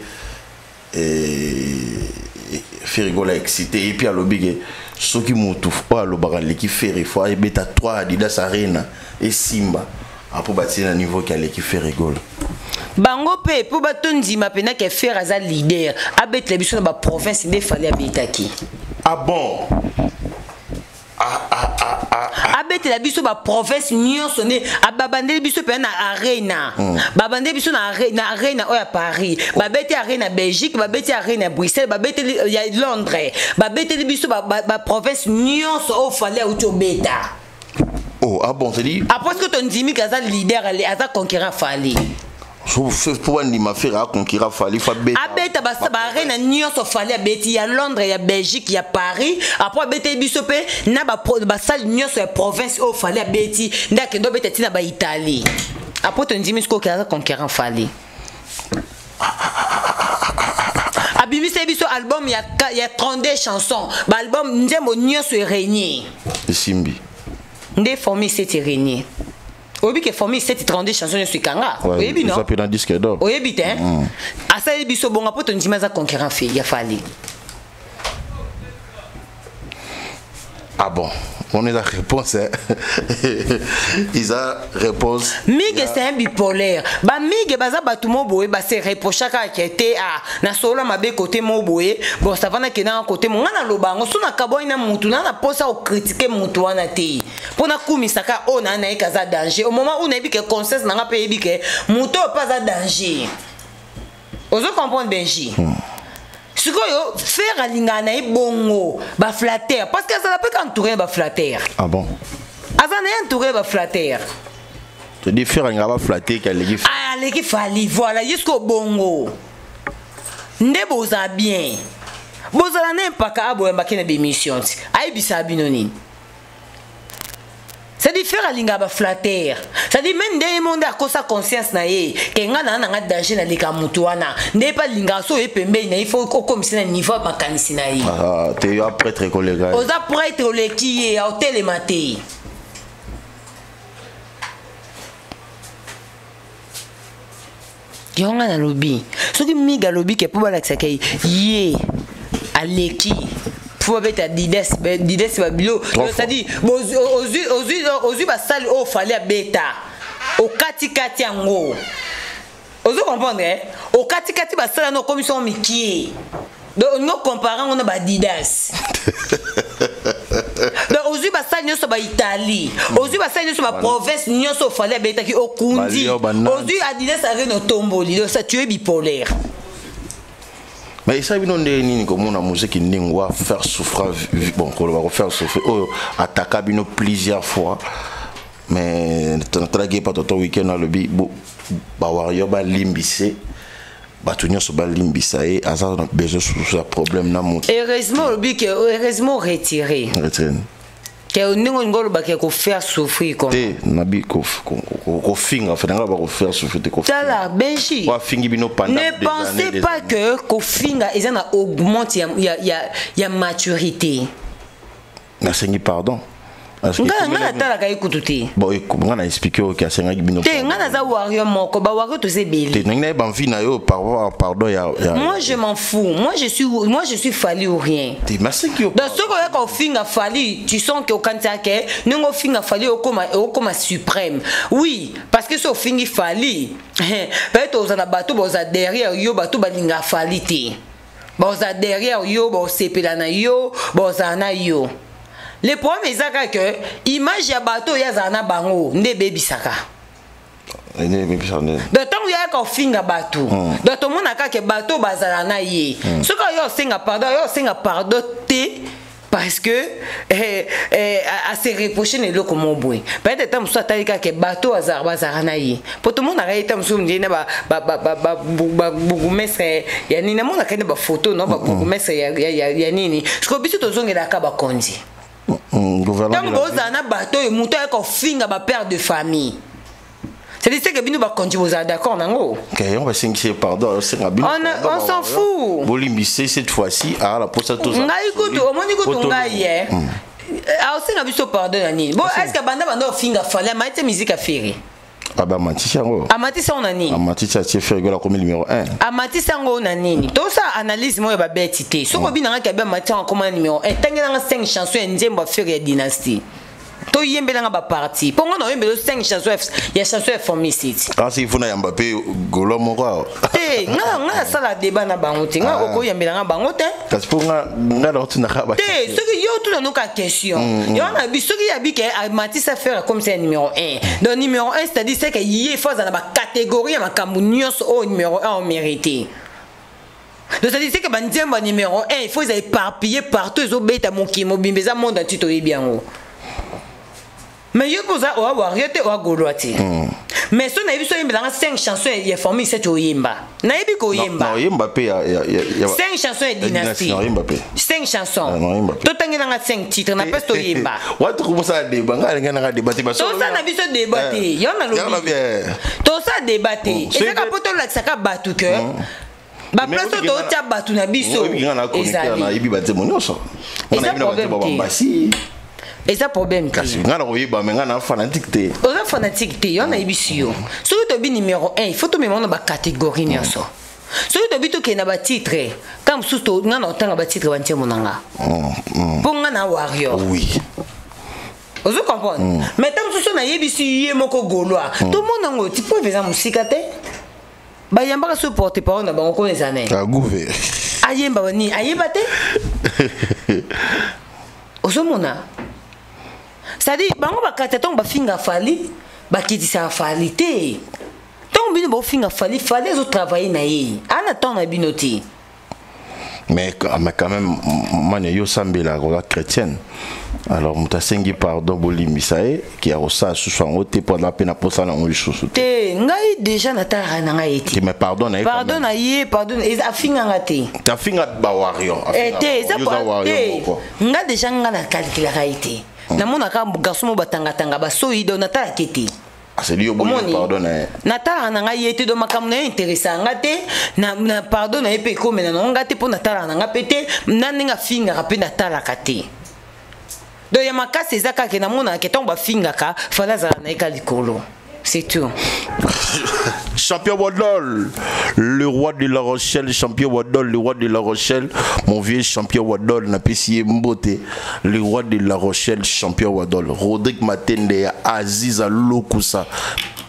Ferre Gola excité. Et puis alobi ke soki motu oyo alobaka aleki Ferre, fo ayebeta 3 Adidas Arena esimba apo batie na niveau ke aleki Ferre Gola. Bango mpe mpo batondima mpena ke Ferre aza leader, abetela biso na baprovince nde Fally abetaki. Ah bon? Ah, ah, ah, ah. Abetela biso baprovince nyonso nde babandeli biso mpenza na Arena. Babandeli biso na Arena oyo ya Paris, babeti Arena Belgique, babeti Arena ya Bruxelles, babeteli ya Londres, babeteli biso baprovince nyonso oyo Fally auti obeta. Oh, ah bon, c'est dit. Après ce que tondimi ke aza leader, aza conquérant Fally. Po bandima Ferre aconquérir Fally, fa beta. Abeta baarena nyonso Fally abeti, ya Londres, ya Belgique, ya Paris. Après abeteli biso mpe na basale nyonso ya province oyo Fally abeti, nde akende obeta ntina baItalie. Après tondimi sikoyo ke aza conquérant Fally. Abimiseli biso album ya 32 chansons, baalbum nzembo nyonso erégné. Esimbi. Nde formule 7 erégné. Oyebi ke formule 7, 32 chansons nyonso ekanga. Oyebi no? Eza mpe na disque d'or. Oyebi te? Asaleli biso bonga mpo tondima aza conquérant fe ya Fally. Ah bon, on est la réponse, hein. Ils a réponse. Migue, c'est un bipolaire. Ba Migue baza bato mo boye ba se reprochaka ke te a na solo mabe côté mo boye. Bon, ça va na kena côté mo ngana loba ngo so na kaboy na mutu na na posa o critiquer mutu wana te. Pona kumisaka o na na ekaza danger. Au moment où na yebi ke conscience na nga pe yebi ke mutu o pas danger. Ozo comprendre, Benji? Sikoyo Ferre alingaka na ye bongo baflatter, parce que azala mpe ka entouré ya baflatter. Ah bon? Aza na ye entouré ya baflatter. Te dit Ferre alingaka baflatter ke aleki. Ah, aleki Fally, voilà. Ye sikoyo bongo nde bozala bien, bozala na mpaka aboyambaki na bémission ti ayebisaka bino nini. C'est-à-dire Ferre alingaka baflatter, c'est-à-dire même nde ye mo nde akosa conscience na ye ke nga na nga danger naleka motu wana, nde ye mpe alingaka so oye pembeni na ye, fo okomisa na niveau ya makanisi na ye. Ah, te yo prêtre koleka ye. Oza prêtre, oleki ye, aotelema te. Yango nga nalobi, soki Miga alobi ke mpo balakisaka ye aleki, fo babeta Dides, Dides babilo. Trois fois. C'est-à-dire ozwi basali oyo Fally abeta, okatikati yango, ozo comprendre, eh? Okatikati basala na okomisi yango mikie, donc olingi ocompare yango na baadidas. Donc ozwi basali nyonso baItalie, ozwi basali nyonso baprovince nyonso oFally abetaki, okundi. Balio, baNantes. Ozwi Adidas Arena, otomboli. Donc ça, tu es bipolaire. Mais esali bino ndenge nini komona moziki ndenge wa faire souffrir? Bon, koloba kofaire souffrir oyo ataka bino plusieurs fois, mais natalaki ye pa toto weekend, alobi bawarrior balimbise, bato nyonso balimbisa ye, aza na besoin susu ya problème na moto. Heureusement olobi ke heureusement retiré. Retire. Ke ndenge olingi olobaka kofaire souffrir comme Te, nabi kofinga fe nanga bakofaire souffrir te, kofinga. Tala Benji. Oyo afingi bino pendant Ne des années, pensez des pas années. que kofinga eza na augmente ya maturité. Nasengi pardon. Nga nga natalaka ye kutu te. Bon, nga na expliqué oyo ke asengaki bino. Te, nga naza warrior moko, bawarrior toza ebele. Te, ndenge nayeba mvi na yo par rapport à pardon ya Moi, je m'en fous. Moi, je suis Fally ou rien. Te, nasengi yo. Donc soki oyaka ofinga Fally, tu sens ke okanisaka ke ndenge ofinga Fally, okoma suprême. Oui, parce que so ofingi Fally, peut-être oza na bato baoza derrière yo, bato balingaka Fally te, baoza derrière yo, baosepela na yo, baozala na yo. Le problème eza kaka ke image ya bato oyo azala na bango nde ebebisaka. Donc ntango yayaka ofinga bato, donc tomona kaka bato bazala na ye. Soki oyo osenga pardon, oyo osenga pardon te, parce que ase reproche na eloko mo boye. Peut-être ta mosusu atali kaka bato bazalaka na ye, po tomonaka ye ta mosusu nde na babourgmestre ya nini, namonaka ye na bafoto no babourgmestre ya nini. Sikoyo biso tozongelaka bakonzi. Ntango bozala na bato oyo, moto ayaka ofinga bapère de famille, c'est-à-dire que bino bakonzi bozala d'accord nango. On basengisi pardon, osenga bino. On s'en fout. Bolimbise cette fois-ci ala posa toza. Ngai kutu omoni kutu ngai ye aosenga biso pardon na nini? Bon, est ce que banda ofinga Fally, amaiti musique ya Ferre? Aba amatisi yango. Amatisi yango na nini? Amatisi, atie Ferre Gola komi numéro 1. Amatisi yango na nini? Tosala analyse moko ya babeti te. Soki obinangaki abe amatisi yango akoma numéro 1, tangelanga 5 chanson ya nzembo ya Ferre ya Dynastie, toyembelanga baparti, mpo nga na oyembela 5 chanson ya chanson ya Formule City. Kasi il faut nayamba mpe golo moko awa. Te, nga nasala débat na bango te. Nga okoyembelanga bango te. Kasi mpo nga na otunaka. Te, soki yo otuna noka question yo na bi, soki yabi ke amatisa Ferre comme c'est numéro 1, donc numéro 1, c'est-à-dire c'est que ye faut azala na bacatégorie ya makambo nyonso oyo numéro 1 omérité. Donc c'est-à-dire c'est que banzembo ya numéro 1, il faut eza éparpillé partout, ezobeta mokili mobimba, eza monde ati toyebi yango. Mais yo mpo oza oa warrior te, oa gaulois te, mais so nayebi so oyembelanga 5 chansons ya Formule 7, oyemba, nayebi koyemba. Oyemba mpe. 5 chansons ya Dynastie. Oyemba mpe. 5 chansons, totangelanga 5 titres na mpesi toyemba. Wati komosala débat, ngai alingai nanga débat te. Tosala na biso débat te. Yo nalobi tosala débat te, ezaka mpo tolakisaka bato ke baplace oyo tootya bato na biso. Ezali nayebi banzembo nyonso. Eza problème te, eza problème te. Kasi ngai na koyeba, me ngai na fanatique te. Oza fanatique te. Yo nayebisi yo, soki tobi numéro 1, il faut tomema na bacatégorie nyonso. Soki tobi tokende na batitre, ntango mosusu ngai na otanga batitre bantiemo na nga, mpo ngai na warrior. Ozo comprendre? Mais ntango mosusu nayebisi ye moko gaulois, tomona yango ti po eza mosika te. Bayambaka so porte parole na bango kona eza nani? Agouve. Ayemba nini? Ayeba te. Ozomona, c'est-à-dire bango bakata ntango bafinga Fally, bakitisaka Fally te. Ntango bino bofinga Fally, Fally azotravaille na ye, ana ntango na bino te. Mais quand même, mane yo osambelaka, oza chrétienne, alors moto asengi pardon, bolimbisa ye, ki ya kosala susu yango te, mpo aza mpe na posa nango lisusu te. Te, ngai déjà natalaka na ngai ye te. Mais pardon na ye. Pardon na ye, pardon afinganga te. Te, afinga bawarrior. Te, eza te. Nga déjà nga nakalkulaka ye te. Namonaka garçon mo batangatanga basoyi, donc natalaka te. Aseli yo boyi pardon na ye. Natalaka na ngai ye te, donc makambo na ye intéressaka nga te. Na pardon na ye mpe ekomela nango nga te, mpo natalaka na nga mpe te. Na ndenge afingaka mpe natalaka te. Donc ya makasi eza kaka namonaka ntango bafingaka Fally, azala na ye ka likolo, c'est tout. Champion Wadol, le roi de La Rochelle, champion Wadol, le roi de La Rochelle, mon vieux champion Wadol, napesi mbote, le roi de La Rochelle, champion Wadol, Rodrigue Matende, Aziz Alokusa,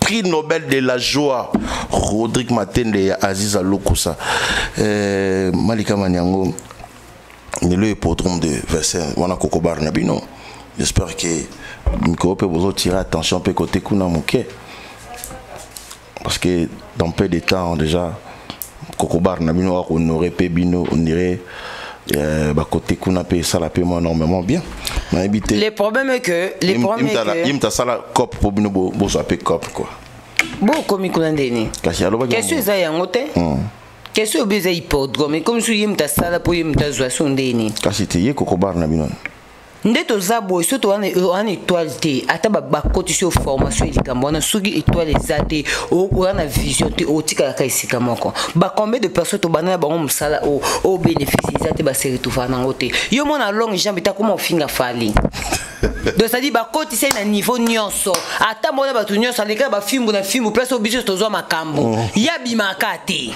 prix Nobel de la joie, Rodrigue Matende, Aziz Alokusa. Malika Maniango, le hippodrome de Vincennes, wana kokobar na bino. J'espère que mikolo mpe bozotirer attention mpe côté kuna moke, parce que dans peu de temps déjà kokobar na bino akohonore mpe bino, on dirait bakote kuna mpe esala mpe mwa énormément bien, nayebi te. Le problème est que le problème est que ye moto asala cop mpo bino bozwa mpe cop quoi. Bokomi kuna ndeni. Kasi alobaki. Question eza yango te. Question obi eza hippodrome, ekomi so ye moto asala mpo ye moto azwa so ndeni. Kasi te, ye kokobar na bino. Nde toza boye, soki toza na étoile te, ata bakotisi yo formation ya likambo wana, soki étoile eza te, oza na vision te, otikalaka esika moko. Bacombien de personnes tobanda na bango mosala oyo bénéfice eza te, base retrouva nango te. Yo mona longue jambe ta koma ofinga Fally. Donc c'est-à-dire bakotisa ye na niveau nyonso, ata mona bato nyonso alekaka bafimbu na fimbu, place oyo biso tozwa makambo. Ye abimaka te,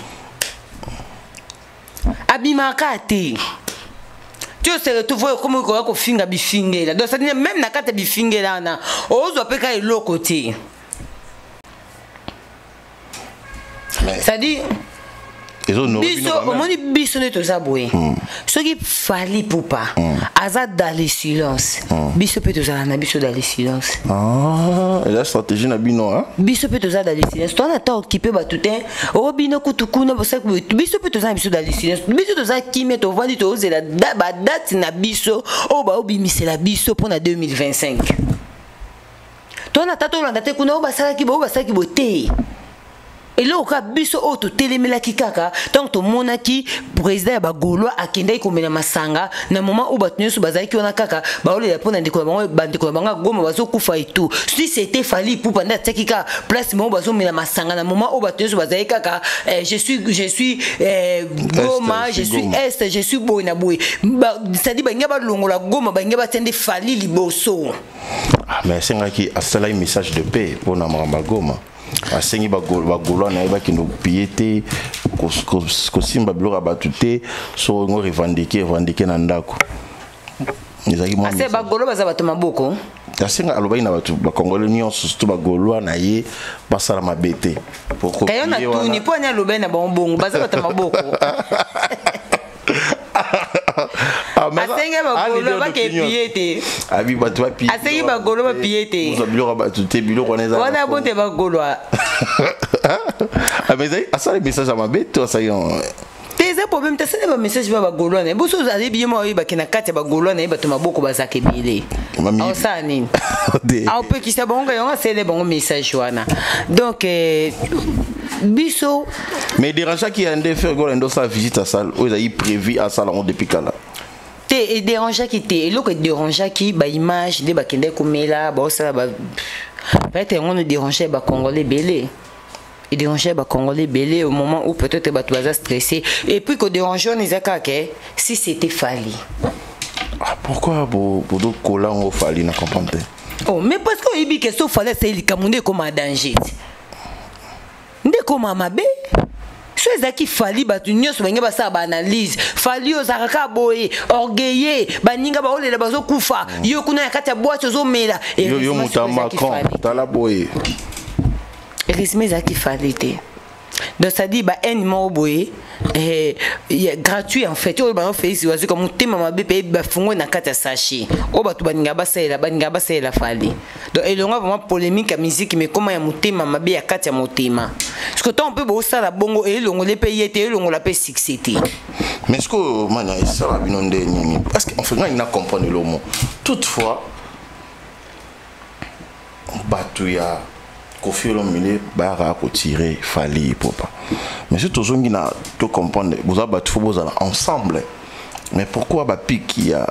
abimaka te. Ti ose retrouve oyo okomi koya kofinga bifingela. Donc c'est-à-dire même na kati ya bifingela wana, ozwa mpe ka eloko te. C'est-à-dire biso omoni biso nde toza boye. Soki Fally Ipupa aza dans le silence, biso mpe tozala na biso dans le silence. Ah, eza stratégie na bino, hein? Biso mpe toza dans le silence, toza na ta okipe bato te. O bino kutu kuna bosaki boye, biso mpe toza na biso dans le silence. Biso toza kimia, tovandi, tozela badate na biso oyo baobimisela biso mpo na 2025. Toza na ta tolanda te kuna oyo basalaki boye, oyo basalaki boye te. Eloko kaka biso oyo totelemelaki kaka ntango tomonaki président ya bagaulois akendaki komela masanga na moment oyo bato nyonso bazalaki wana kaka baolela mpo na ndeko na bango, bandeko na bango ya Goma bazokufa et tout. Si c'était Fally Ipupa nde atiaki kaka place moko bazomela masanga na moment oyo bato nyonso bazalaki kaka je suis Goma, je suis est, je suis boye na boye, c'est-à-dire balingi balongola Goma, balingi batia nde Fally liboso. Ah, mais asengaki, asalaki message de paix mpona makambo ya Goma. Asengi bagaulois na ye bakende kopie te, kosimba biloko ya bato te. So ngo revendiquer, revendiquer na ndako ezalaki. Ase bagaulois baza bato maboko. Asenga, alobaki na bato bacongolais nyonso, surtout bagaulois na ye, basala mabe te. Kayo na tuni mpo ani alobaki na bango bongo, baza bato maboko. Asengi bagaulois bakepie te. Abi bato bapie. Asengi bagaulois bapie te. Biloko ya bato te, biloko wana eza wana bo te bagaulois. Ah, mais asali message ya mabe to asali? Te, eza problème te. Asali bamessage ba bagaulois na ye. Boso ayebi ye mo, oyebaki na kati ya bagaulois na ye bato maboko bazalaka ebele. Aosala nini? Aopekisa bango yango, asele bango message wana. Donc biso Mais dérangeaki ya nde Ferre Gola nde osala visite asala oyo ezali prévu, asala yango depuis kala. Te, edérangeaki te. Eloko edérangeaki, baimage nde bakendaki komela, baosala ba peut-être yango no dérangeait bacongolais ebele, edérangeait bacongolais ebele au moment où peut-être bato baza stressé. Et puis kodérange wana eza kaka si c'était Fally. Ah, pourquoi bodokola yango Fally? Na comprendre te. Oh, mais parce que oyebi ke so Fally asali likambo, nde ekoma danger te, nde ekoma mabe. So ezalaki Fally, bato nyonso balingi basala baanalyse. Fally ozalaka kaka boye, orgueilleux, baninga baolela bazokufa, yo kuna na kati ya boîte ozomela. Yo moto ya Macron, tala boye. Heureusement ezalaki Fally te. Donc c'est-à-dire bahaine moko boye gratuit en fait, oyo bango Félix Wazekwa motema mabe mpe bafungoli na kati ya sachet oyo bato balingaka basalela Fally. Donc elongo vraiment polémique ya musique, mais koma ya motema mabe ya kati ya motema, parce que ntango mpe bosala bongo, elongoli mpe ye te, elongola mpe succès te. Mais ce que mana esala bino nde nini? Parce que enfin ngai na comprendre elomo. Toutefois bato ya Koffi Olomide bayaka kotirer Fally Ipupa, mais soki tozongi na tocomprendre, boza bato, fo bozala ensemble. Mais pourquoi bapiki ya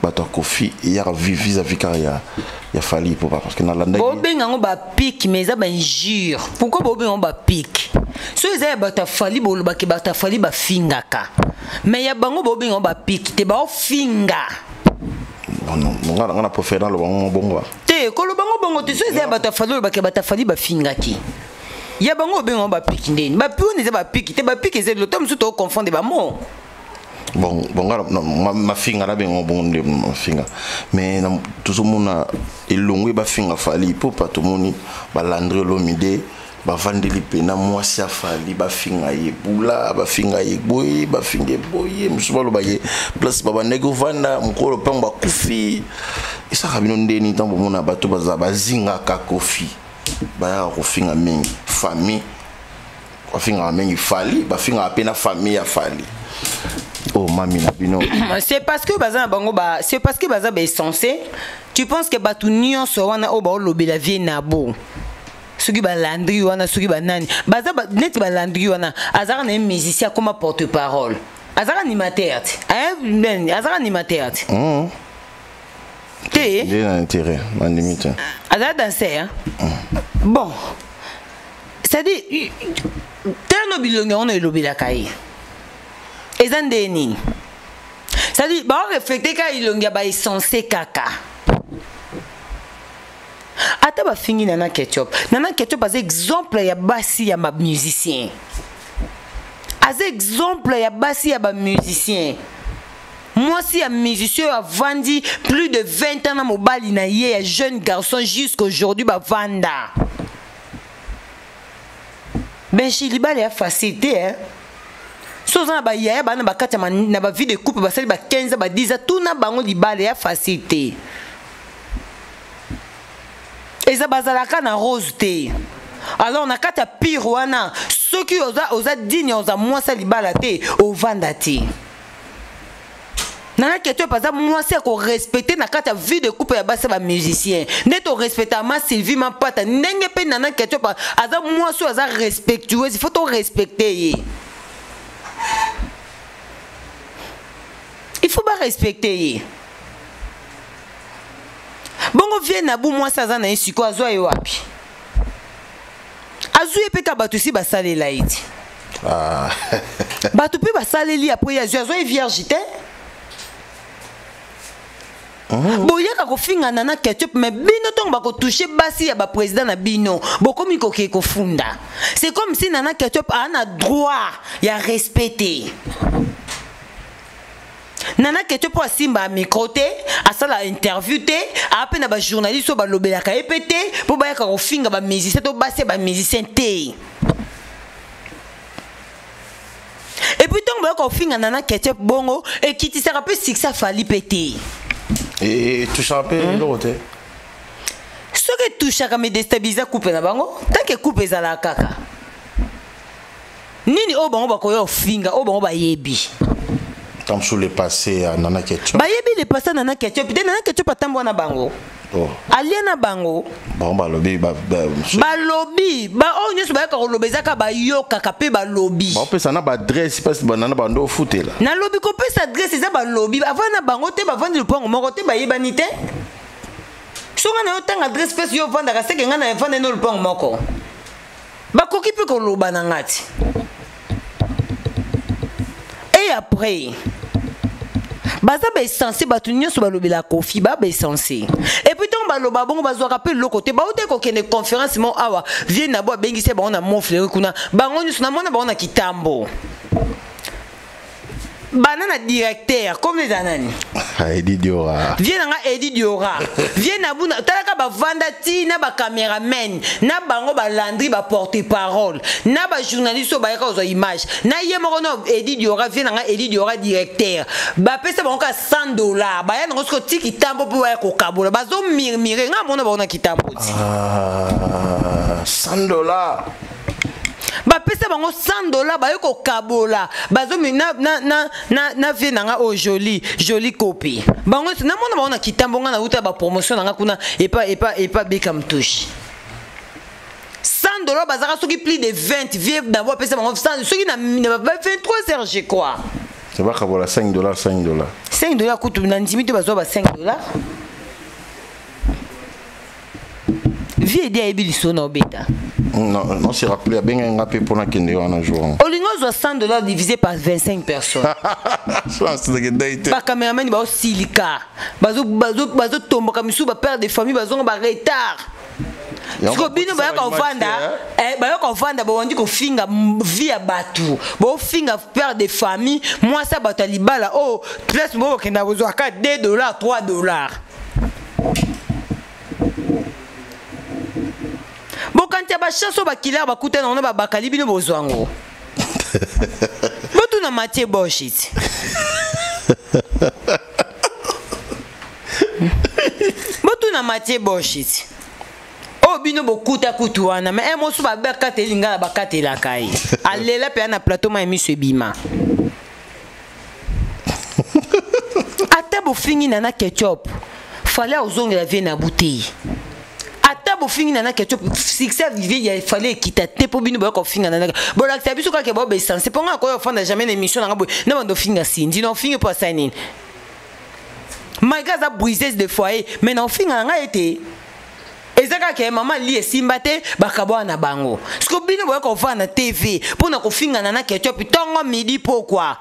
bato ya Koffi eyaka vis-à-vis kaka ya Fally Ipupa? Parce que nalandaki Bobenga yango bapiki, mais eza bainjure. Pourquoi bobenga yango bapiki? So eza ya bato ya Fally, bolobaki bato ya Fally bafingaka, mais ya bango bobenga yango bapiki te, baofinga. Nga na préféré naloba ngo bongo. Te, koloba ngo bongo te. So eza ya bato ya Fally, olobaki bato ya Fally bafingaki. Ya bango obenga ngo bapiki ndeni? Bapi wana eza bapiki te. Bapiki eza eloko mosusu, toconfondre bamo. Bon, nga mafinga nabenga bongo nde mafinga, mais tozomona elongo bafinga Fally Ipupa. Tomoni balandri Olomide bavandeli mpena mwasi ya Fally, bafinga ye bula, bafinga ye boye, bafinga ye boye, mosusu baloba ye place babandaki kovanda mokolo mpango bakufi. Esaka bino ndeni ntango bomona bato baza bazingaka Koffi, bayaka kofinga mingi famille, bafingaka mingi Fally, bafingaka mpe na famille ya Fally oyo mami na bino? C'est parce que baza na bango ba, c'est parce que baza baessentiel. Tu penses que bato nyonso wana oyo baolobela vie na bo, soki balandri wana, soki banani baza neti balandri wana, azalaka na ye musicien, akoma porte parole, azalaka animateur te, azalaka animateur te. Te. Nde na intérêt nandimi te. Azala danser, hein? Bon, c'est-à-dire tano bilongi yango na elobelaka ye eza nde nini? C'est-à-dire baoreflecte kaka elongi ya baessence kaka. Ata bafingi Nana Ketchup, Nana Ketchup aza exemple ya basi ya bamusicien, aza exemple ya basi ya bamusicien. Mwasi ya musicien oyo avandi plus de 20 ans na mobali na ye ya jeune garçon, jusqu'aujourd'hui bavanda. Benchi, libala ya facile te, hein? So oza na bayaya baa na bakati na bavie de couple, basali ba 15, ba 10, tuna bango. Libala ya facile te, eza bazalaka na rose te. Alors na kati ya pire wana, soki oza digne, oza mwasi ya libala te, ovanda te. Nana Ketchup aza mwasi ya korespecte na kati ya vie de couple ya basi ya bamusicien. Nde torespecta ma Sylvie Mapata, ndenge mpe Nana Ketchup aza mwasi oyo aza respectueuse, il faut torespecte ye, il faut barespecte ye. Bongo vie na bu mwasi aza na ye sikoyo, azwa ye wapi? Azwi ye mpe ka bato esi basalela ye ti. Ah. Bato mpe basaleli, apres ye azwi, azwa ye vierge te. Boyaka kofinga Nana Ketchup, mais bino ntongo bakotouche basi ya baprésident na bino, bokomi kokee kofunda. C'est comme si Nana Ketchup aa na droit ya respect te. Nana Ketchup mpo asimba micro te, asala interview te, aa mpe na bajournaliste oyo balobelaka ye mpe te mpo bayaka kofinga bamusicien to basi ya bamusicien te. Et puis ntango bayaka kofinga Nana Ketchup bongo, ekitisaka mpe succès afali mpe te. Etouchaka mpe eloko te. Soki etouchaka, me déstabilisa couple na bango. Tant que couple ezalaka kaka nini oyo bango bakoya kofinga, oyo bango bayebi. Comme sous le passé ya Nana Ketchup. Bayebi le passé Nana Ketchup te. Nana Ketchup atambwa na bango. Oh. Alia na bango. Bango balobi Balobi baoyo nyonso bayaka koloba, ezaka bayokaka mpe balobi. Baopesa na baadresse mpasi banana bando ofutela. Nalobi kopesa adresse eza balobi avandi na bango te, bavandi lopango moko te, bayebani te. So ngai na yo tanga adresse mpesi yo ovandaka, seke ngai na evanda no lopango moko, bakoki mpe koloba na nga ti. Et après baza baessence, bato nyonso balobela Kofi ba baessence. Et puis ntango baloba bongo, bazwaka mpe eloko te. Bauti kokende conférence mo awa, vie na bo abengisi bango na Montfleuri kuna, bango nyonso namona bango na kitambo bana na directeur comme eza nani? Edi Diora. Vie na nga Edi Diora, vie na buna talaka, bavanda ti na bacameraman na bango, balandri, baporte parole na bajournaliste oyo bayaka kozwa image na ye moko no Edi Diora. Vie na nga Edi Diora directeur, bapesa bango ka 100 $, baya nango siko ti kitambo mpo baya kokabola. Bazomirmire, nga mona bango na kitambo ti. Ah, 100 $. Bapesa bango 100 $, baye kokabola, bazomi na vie na nga oyo joli joli kopi. Bango nyonso namona bango na kitambo. Nga nauta bapromotion na nga kuna epa beka mtushi. 100 $, bazalaka soki plus de 20. Vie d'abord apesa bango 100, soki na 23 heures, je crois. C'est bakabola 5 $, 5 $. 5 $ kutu na ndimi te, bazwa ba 5 $. Vie edi ayebi lisolo na obeta. Non, non, c'est rappelé abengai nga mpe mpona kende wana jour. Olingi ozwa 100 $ divisé par 25 personnes. Chance nakendai te. Bacameraman baosilika, bazotomboka, misusu bapère de famille bazonga baretard. Siko bino bayaka kovanda, bayaka kovanda, bawandi kofinga vie ya bato, bofinga père de famille, mwasi ya bato ya libala oyo place bo bokenda kozwaka 2 $, 3 $. Bokanti ya bachance oyo bakilaka bakutana wana, babakali bino bozwa yango. Botuna Matie Bosh iti, botuna Matie Bosh iti oyo bino bokuta kutu wana. Me mosusu babakateli ngai na bakatelaka ye, alela mpe na plateau ma miso ebima. Ata bofingi Nana Ketchup, fale ozongela vie na butei. Ata bofingi Nana Ketchup, succès vie ya fale ekita te mpo bino boya kofinga Nana. Bolakisa biso kaka bao baessence mpo nga koya ofanda jamais na émission nanga boye na bando ofinga Sindi na ofingi mpo asali nini. Malgré aza briseuse de foyer, mais na ofinga na ngai ete eza kaka mama li esimba te, bakabwana na bango. Siko bino boya kovanda na TV mpo na kofingana na Ketchup ntongo, midi, pokwa,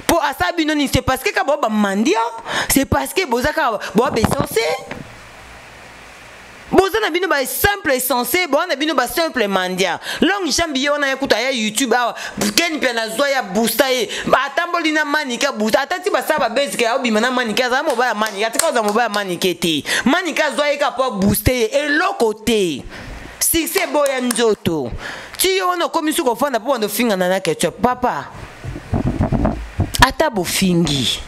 mpo asala bino nini? C'est parce que kaka boa bamandia, c'est parce que boza kaka boa baessence, boza na bino basimple essence, boza na bino basimple mandia. Longue jambe ye wana, ye kuta ya YouTube awa, Ken mpe nazwa ya booster ye, atamboli na Manike, booster ata ti basala babesike, aobima na Manike, azala mobali ya Manike, atika kozala mobali ya Manike te. Manike azwa ye kaka mpo abooster ye, eloko te. Succès boya nzoto ti yo wana okomi suka ofanda mpo banda ofingana na Ketchup. Papa, ata bofingi,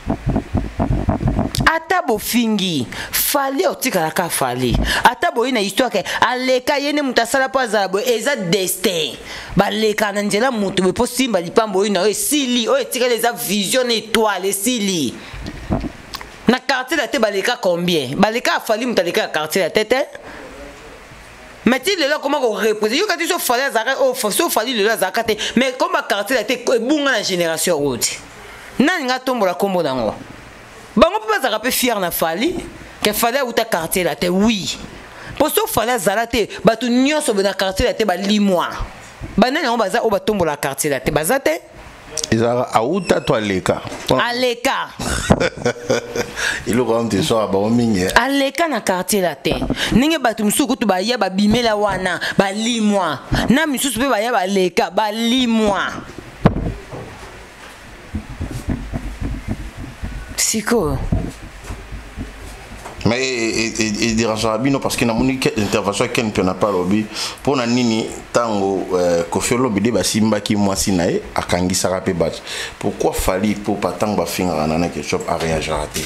ata bofingi Fally, otikalaka Fally. Ata boye na histoire ke aleka ye nde moto asala mpo azala boye, eza destin. Baleka na nzela moto boye mpo simba lipambo oyo na oyo esili, oyo etikali eza vision na étoile esili. Na Quartier Latin baleka combien? Baleka Fally, moto aleka ya Quartier Latin te, mais ti lelo akoma koreprésenter. Yoka ti so Fally azalaka oyo, so Fally lelo azalaka te, mais comme baquartier Latin ebunga na génération oyo ti nani nga tombola nkombo nango, bango mpe bazalaka mpe fier na Fally ke Fally auta Quartier Latin. Oui, mpo so Fally azala te, bato nyonso na Quartier Latin balimwa. Banani yango baza oyo batombola Quartier Latin? Baza te. Ezalaka auta to aleka? Aleka. Eloko wana te soka bango mingi. Aleka na Quartier Latin. Ndenge bato mosusu kutu baya babimela wana, balimwa na misusu mpe baya baleka, balimwa. Sikoyo Mais edérangera bino parce que namoni intervention ya Ken mpe na pa alobi mpo na nini ntango Koffi Olomide basimbaki mwasi na ye, akangisaka mpe bato. Pourquoi Fally Ipupa, ntango bafingaka Nana Ketchup, aréagira te?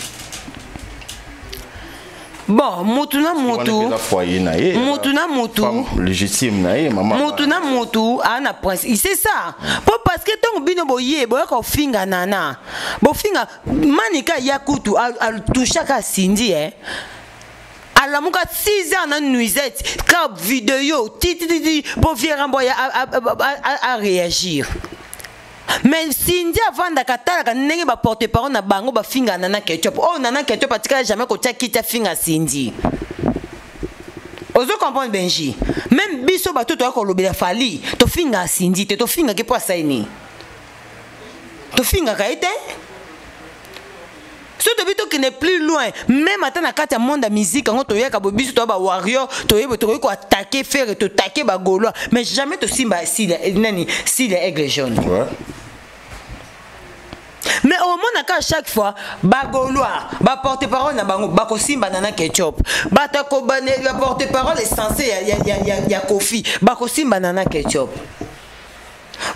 Bon, mutu na mutu foyer na ye. Mutu na mutu. Légitime na ye, mama. Mutu na mutu aa na principe, c'est ça. Po parce que ntango bino boye boyaka kofinga Nana, bofinga Manika, ya kutu atouchaka Cindy, eh? Alamuka 6 heures na nuisette ka video titititi mpo vieux Rambo ya aréagir. Mais Cindy avandaka, atalaka ndenge baporte parole na bango bafinga Nana Ketchup. Oyo Nana Ketchup atikala jamais kotia kiti afinga Cindy. Ozo comprendre, Benji? Même biso bato toya kolobela Fally, tofingaka Cindy te. Tofingaki mpo asali nini? Tofingaka ye te. So tobi tokende plus loin, même ata na kati ya monde ya musique yango, toyaka boye, biso toya bawarrior, toyebi tokoki koattaquer Ferre, toattaquer bagaulois, mais jamais tosimba sile nani, sile Aigle Jaune. Mais omonaka à chaque fois bagaulois, baporte parole na bango bakosimba Nana Ketchup, bato baporte parole essentiel ya Koffi bakosimba Nana Ketchup.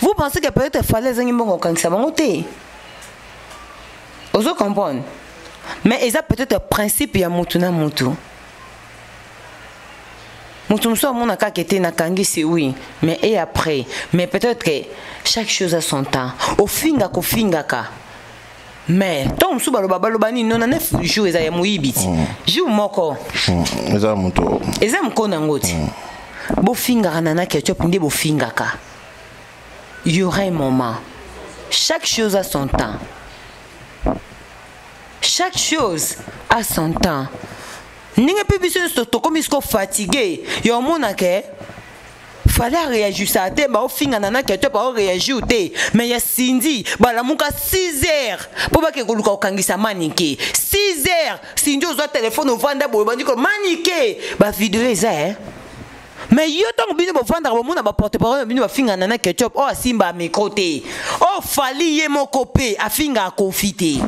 Vous pensez que peut-être Fally ezangi mbongo kokangisa bango te? Ozo comprendre? Mais eza peut-être principe ya mutu na mutu. Mutu mosusu amona kaka ete nakangisi, oui, mais et après? Mais peut-être que chaque chose a son temps. Ofinga kofingaka, mais ntango mosusu baloba, baloba nini, 99 jour eza ya moyibi ti jour moko. Eza moto. Eza mokona yango ti bofingaka Nana Ketchup nde bofingaka. Il y aura un moment, chaque chose a son temps, chaque chose a son temps. Ndenge mpe biso nyonso tokomi siko fatigue ya omonaka Fally aréagisa te, baofinga Nana Ketchup, baoréagir te, mais ya Cindy balamuka 6 heures mpo bake koluka kokangisa Manike. 6 heures, Cindy ozwa telefone, ovanda boye, bandi ko Manike, bavideo eza, eh? Mais yo, ntango bino bovandaka, bomona baporte parole na bino bafinga Nana Ketchup oyo asimba micro te, oyo Fally ye moko mpe afingaka Koffi te.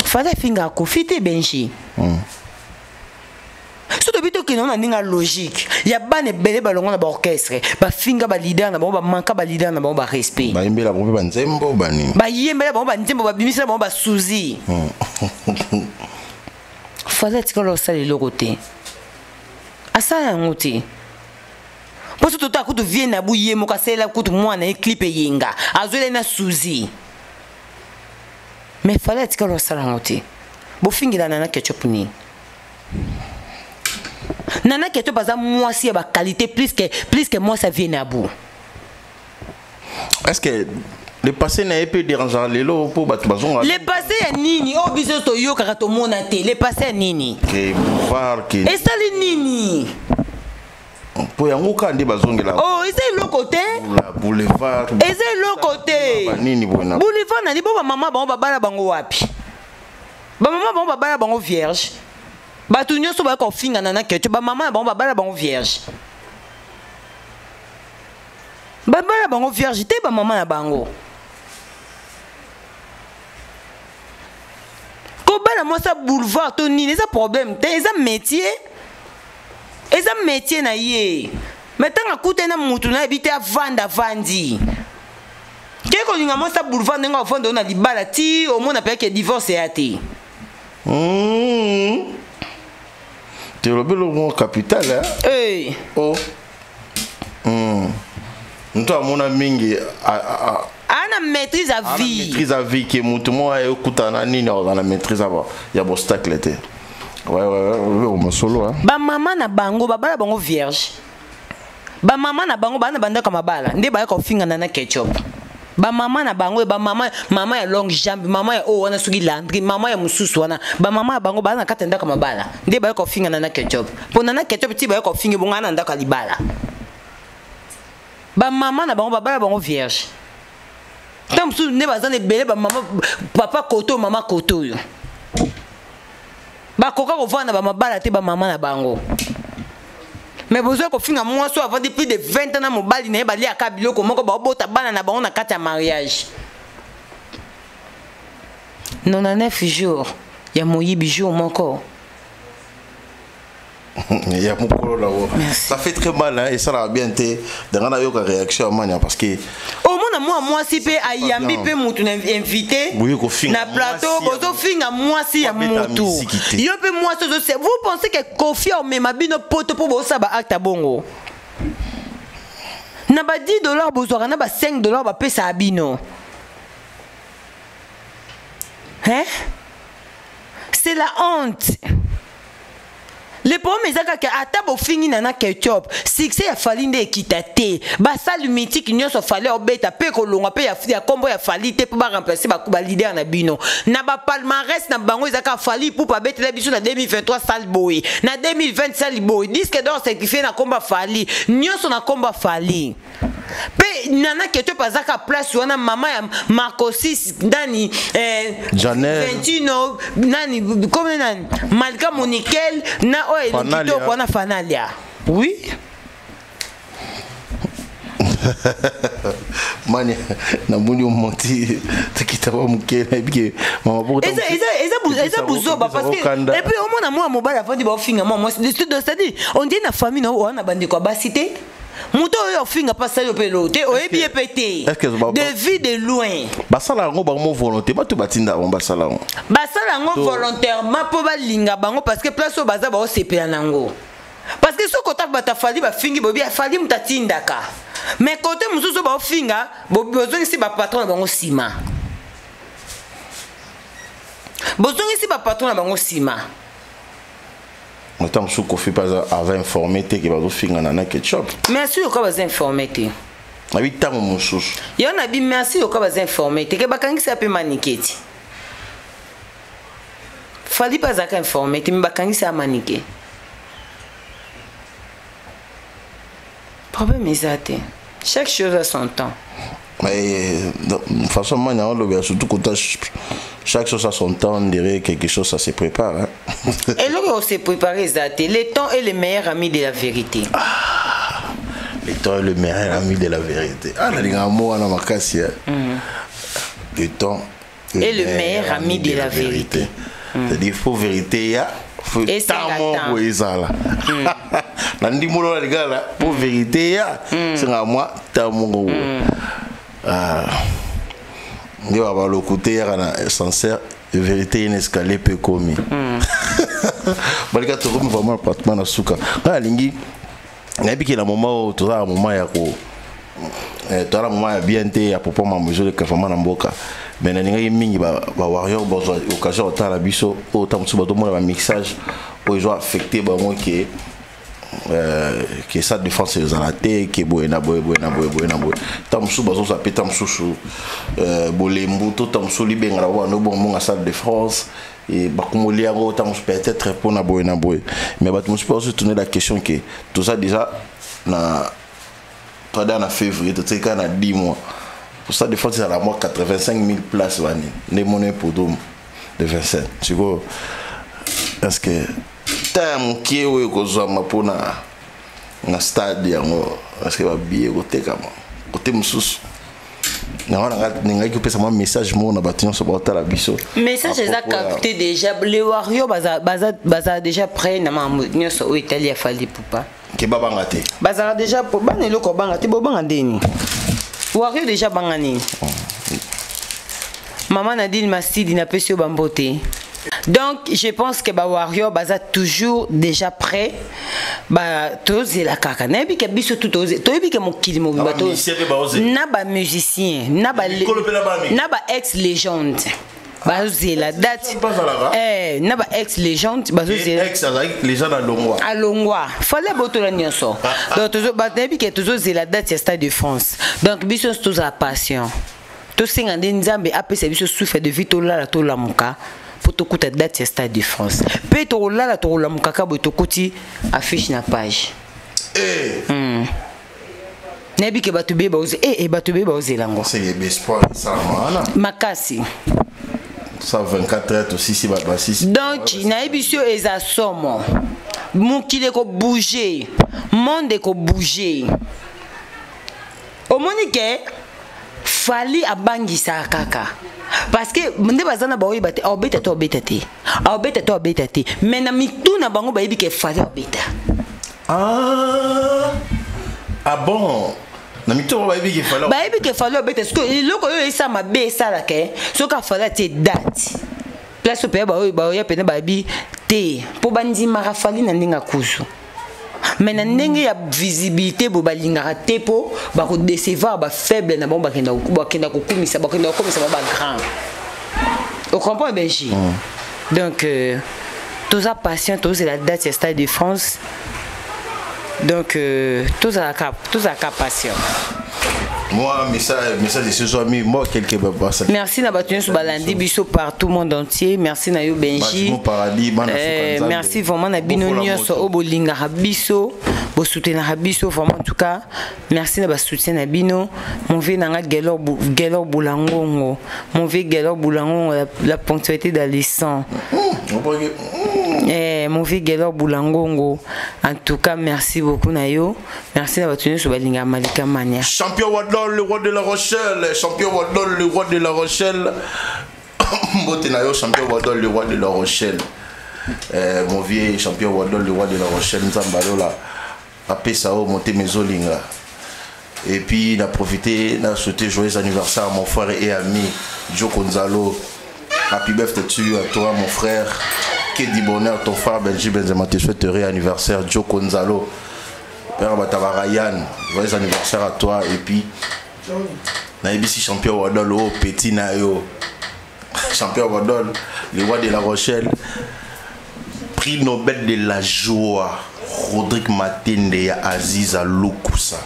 Fally afingaka Koffi te, Benji. So tobi tokende na ndenge ya logique ya bana ebele balongo na baorchestre, bafinga baleader na bango, bamanka baleader na bango barespect. Bayembela bango mpe banzembo banini. Bayembela bango banzembo, babimisela bango basuzi. Fally atikala osala eloko te, asala yango te. Mpo so tota kutu vieux na bu ye moko asalela kutu mwana ye clip eyenga, azwela na suzi, mais Fally atikala osala yango te. Bofingela Nana Ketchup nini? Nana Ketchup aza mwasi ya baqualité plus que mwasi ya vieux na bu. Est ce que Le passé na ye mpe dérangeaka lelo mpo bato bazonga. Le passé ya nini oyo biso toyokaka tomona te? Le passé ya nini? Ke boulevard ke Esali nini? Mpo yango kaka nde bazongela. Oh, eza eloko te. La boulevard. Eza eloko te. Banini boye na Boulevard nani bo bamama bango babala bango wapi? Bamama bango babala bango vierge. Bato nyonso bayaka kofingana na keto, bamama na bango babala bango vierge? Babala bango vierge te, bamama na bango. Kobala mwasi ya boulevard to nini, eza problème te, eza métier, eza métier na ye. Me ntango akutani na mutu nayebi te, avanda avandi ke kolinga mwasi ya boulevard, ndenge avanda oyo na libala ti omona mpe ke divorce eya te. Tolobi eloko capital, hein? Hey. Oh. Moto amona mingi Ana maîtrise ya ana vie. Maîtrise ya vie ke moto moko ayokutana na nini, akozala na maîtrise ya baobstacle te. Ouais, masolo, hein. Bamama na bango babala bango vierge? Bamama na bango baa na bandako ya mabala nde bayaka kofingana na Ketchup? Bamama na bango, bamama, mama ya longue jambe, mama ya oyo wana, soki Landry, mama ya mosusu wana, bamama ya bango baa na kati ya ndako ya mabala nde bayaka kofingana na Ketchup? Mpo na Ketchup ti bayaka kofinga bongo na ndako ya libala, bamama na bango babala bango vierge? Ntango mosusu nde baza na ebele bamama, papa kote oyo, mama kote oyo, bakoka kovanda na bamabala te, bamama na bango. Mais bozwa kofinga mwasi oyo avandi plus de 20 ans na mobali na ye, baliaka biloko moko, baobota bana na bango na kati ya mariage. 99 jours ya moyibi, jour moko. Ya mokolo nango. Merci. Ça fait très mal, hein, esalaka bien te danga nayoka réaction ya Mania parce que Omona mwa mwasi mpe ayambi mpe mutu na invité Boye kofinga na plateau. Mwasi ya Bozofinga mwasi ya Abeta mutu. misiki te. Yo mpe mwasi ozose, vous pensez que Kofi omema bino poto mpo bosala baacte ya bongo na ba 10 $ bozwaka, na ba 5 $ bapesaka bino, hein? C'est la honte. Le problème eza kaka ata bofingi na Ketchup, succès ya Fally nde ekita te. Basali mythique nyonso Fally obeta mpe kolongwa mpe ya nkombo ya Fally te mpo baremplace baleader na bino na bapalmarès na bango. Eza kaka Fally Ipupa abetela biso na 2023 sale boye, na 2020 sale boye, disque d'or certifié na nkombo ya Fally, nyonso na nkombo ya Fally. Mpe Nana Ketchup azaka place wana, mama ya Marcosis nani, Janel. Ventino nani, comme nani, Malika Monikel na oyo Fanalia. kitoko wana, Fanalia, oui. Mani namoni omoti tokita ba moke, nayebi ke mama boko. Eza buzoba parce que et puis omona mwa mobali avandi, baofinga mwa mwasi, c'est-à-dire on dit na famille na oyo na bandeko ya basi te. Moto oyo ofinga mpe asali yo mpe eloko te, oyebi ye mpe te. Est-ce que De vie de loin. Basala yango bango volonté, bato batinda bango basala yango? Basala yango volontairement mpo balinga bango, parce que place oyo baza baosepela nango, parce que soki ota bato afali bafingi, boyebi afali moto atindaka. Mais kote mosusu baofinga, bozongisi bapatron na bango nsima, bozongisi bapatron na bango nsima. Ata mosusu Kofi mpe aza informé te ke bazofingana na Ketchup. Merci yoka, baza informé te. Nayebi ntango mosusu. Yo na bi merci yoka, baza informé te ke bakangisi ape Manike ti. Fally mpe azalaka informé te, me bakangisi ya Manike. Problème eza te, chaque chose a son temps. Mais de façon mani olobi, surtout kota chaque chose a son temps, on dirait quelque chose ça se prépare, hein? Eloko se préparer eza te. Le temps est le meilleur ami de la vérité. Le temps est le meilleur ami de la vérité. Ah, nalingaka mo wana makasi, hein. Le temps est le meilleur ami de la vérité. C'est-à-dire faut vérité ya faut Esenga temps moko temps. ezala na ndimbola na lingala po vérité ya senga mwa temps moko boye. Ah. Nde baloku te yaka na ascenseur, vérité ye na escalier mpe ekomi. Balika tokomi vraiment pratiquement na suka. Ngai alingi nayebi ke na moment oyo toza na moment ya ko toza na moment ya bien te ya propos mambo ezoleka vraiment na mboka, mais nalingaki mingi bawarrior bazwa occasion kotala biso oyo ta mosusu batomona bamixage oyo ezo affecte bango ke Ke Stade de France ezala te, ke boye na boye, boye na boye, boye na boye. Ntango mosusu bazozwa mpe, ntango mosusu bolembu to ntango mosusu libenga na bango bongo Stade de France e bakomoli yango, ntango mosusu peut-être mpona boye na boye. Mais bato mosusu mpe bazotourner la question ke toza déjà na toada na février, totiki kaka na 10 mois pour Stade de France ezala mwa 85 000 places bani nde moni hippodrome de Vincennes. Sikoyo, est ce que ta ya mokie oyo ekozwama mpona na stade yango, parce que babillet ekotekama kote mosusu yango, nangaki kopesa mwa message moko na bato nyonso baotala biso. Message eza capté déjà. Les warriors baza déjà prêt na makambo nyonso oyo etali ya Fally Ipupa. Ke babanga te. Bazala déjà po bana eloko banga te, bobanga ndeni warrior déjà banga nini? Mama Nadine Masidi, napesi yo bambote. Donc je pense que bawarrior baza toujours déjà prêt. Ba tozela kaka, nayebi ke biso tu toyebi ke mokili mobimba, na bamusicien, na ba ex légende bazozela date, na ba ex légende bazozela. Alongwa, Fally botola nyonso. Donc nayebi ke tozozela date ya Stade de France. Donc biso nyonso tozala patient, tosenga nde Nzambe apesa biso souffle de vie, tolala, tolamuka mpo tokuta date ya Stade de France. Mpe tokolala, tokolamuka kaka boye, tokuti affiche na page. Nayebi ke bato beye bato beye baozela yango makasi. 124 heures tosisi, bato basisi. Donc nayebi so eza somo, mokili ekobouge, monde ekobouge. Omoni ke Fally abangisaka kaka parce que nde baza na baoyeba te, aobeta to aobeta te, aobeta to aobeta te, mais na mitu na bango bayebi ke Fally aobeta. Ah, ah bon, na mitu bango bayebi ke Fally Bayebi ke Fally aobeta. Soki eloko oyo esala mabe esalaka, soki aFally atie date, place oyo mpenza baoya mpena bayebi te, mpo bandimaka Fally na ndenge akuzu, mais na ndenge ya visibilité boye balingaka te, mpo bakodecevoir bafaible na bango. Bakenda kokumisa, bakenda kokomisa bango bagrand. Ocomprend, Benji? Donc toza patient, tozela date ya Stade de France. Donc tozalaka patient. Moi, message ezwami moi quelque basa. Merci na bato nyonso balandi biso partout, monde entier. Merci na yo, Benji. Paradis. Merci vraiment na bino nyonso oyo bolingaka biso, bosoutenaka biso vraiment. En tout cas, merci na basoutien na bino. Mon vieux nanga Gelor, Gelor Boulangongo, mon vieux Gelor Boulangongo, la ponctualité d'Alisson. Mon vieux Gelor Boulangongo, en tout cas merci beaucoup na yo. Merci na bato nyonso balingaka Malika Mania. Champion Wadol, le roi de la Rochelle. Champion Wadol, le roi de la Rochelle, mbote na yo, champion Wadol, le roi de la Rochelle. Mon vieux champion Wadol, le roi de la Rochelle, Nzambe alola apesa oyo motema ezolinga. Et puis na profité na souhaité joyeux anniversaire à mon frère et ami Joe Gonzalo. Happy birthday to you, à toi mon frère, que du bonheur. Ton frère Benji Benzema te souhaite heureux anniversaire. Joe Gonzalo, père Bataba Ryan, joyeux anniversaire à toi. Et puis nayebisi champion Wadol, oh petit na yo champion Wadol, le roi de la Rochelle, prix Nobel de la joie, Rodrigue Matende ya Aziza Lukusa,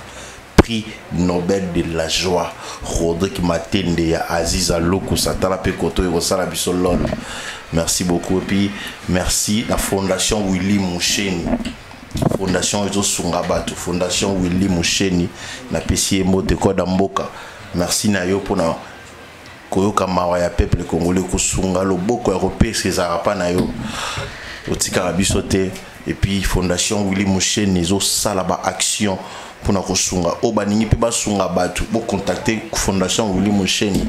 prix Nobel de la joie, Rodrigue Matende ya Aziza Lukusa, tala mpe koto ekosala biso lol. Merci beaucoup. Et puis merci la fondation Willy Musheni, fondation ezosunga bato, fondation Willy Musheni, napesi ye mbote koda mboka. Merci na yo mpona koyoka mawa ya peuple congolais, kosunga loboko ya kopesa ezalaka mpa na yo, otikaka biso te. Et puis fondation Willy Musheni ezosala baaction mpona kosunga oyo baningi mpe basunga bato. Bocontacte fondation Willy Musheni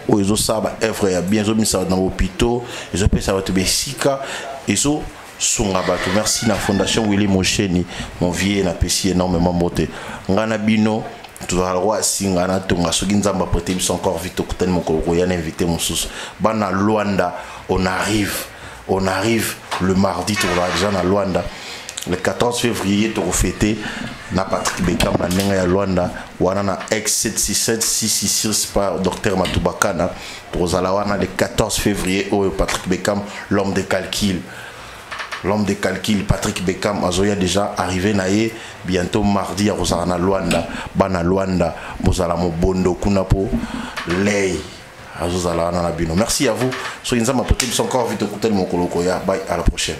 oyo ezosala baœuvre ya bien, ezobimisa bato na bahôpitaux, ezopesa bato besika, ezosunga bato. Merci na fondation Willy Musheni. Mon vieux, napesi énormément mbote. Ngai na bino tozala roi asinga na tonga. Soki Nzambe aprete biso encore vie, tokutani mokolo koya na invité mosusu. Bana Lwanda, on arrive, on arrive le mardi, tokozala déjà na Lwanda le 14 février. Tokofete na Patrick Bekam na ndenge ya Lwanda wana na x 767 666 par docteur Matubakana. Tokozala wana le 14 février oyo. Patrick Bekam, l'homme de calcul. L'homme de calcul Patrick Beckham azoya déjà arrivé na ye bientôt mardi akozala na Luanda. Bana Luanda bozala mobondo kuna po lei azozala wana na bino. Merci à vous. Soki Nzambe apote biso encore vite okutani mokolo koya. Bye, à la prochaine.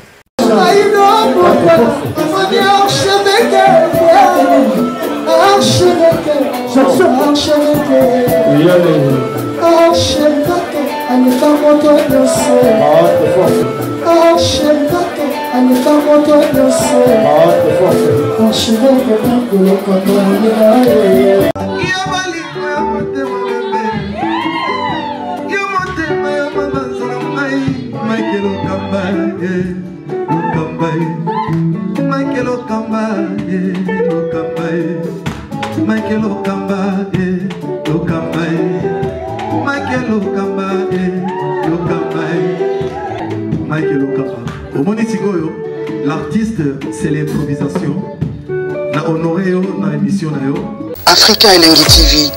Omoni sikoyo, l'artiste, c'est l'improvisation. Na honoré yo na émission na yo. Africa Elengi TV,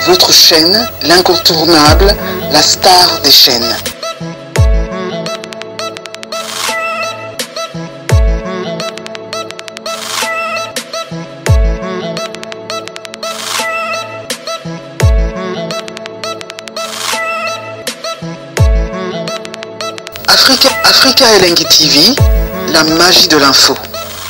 votre chaîne, l'incontournable, la star des chaînes. Africa Elengi TV, la magie de l'info.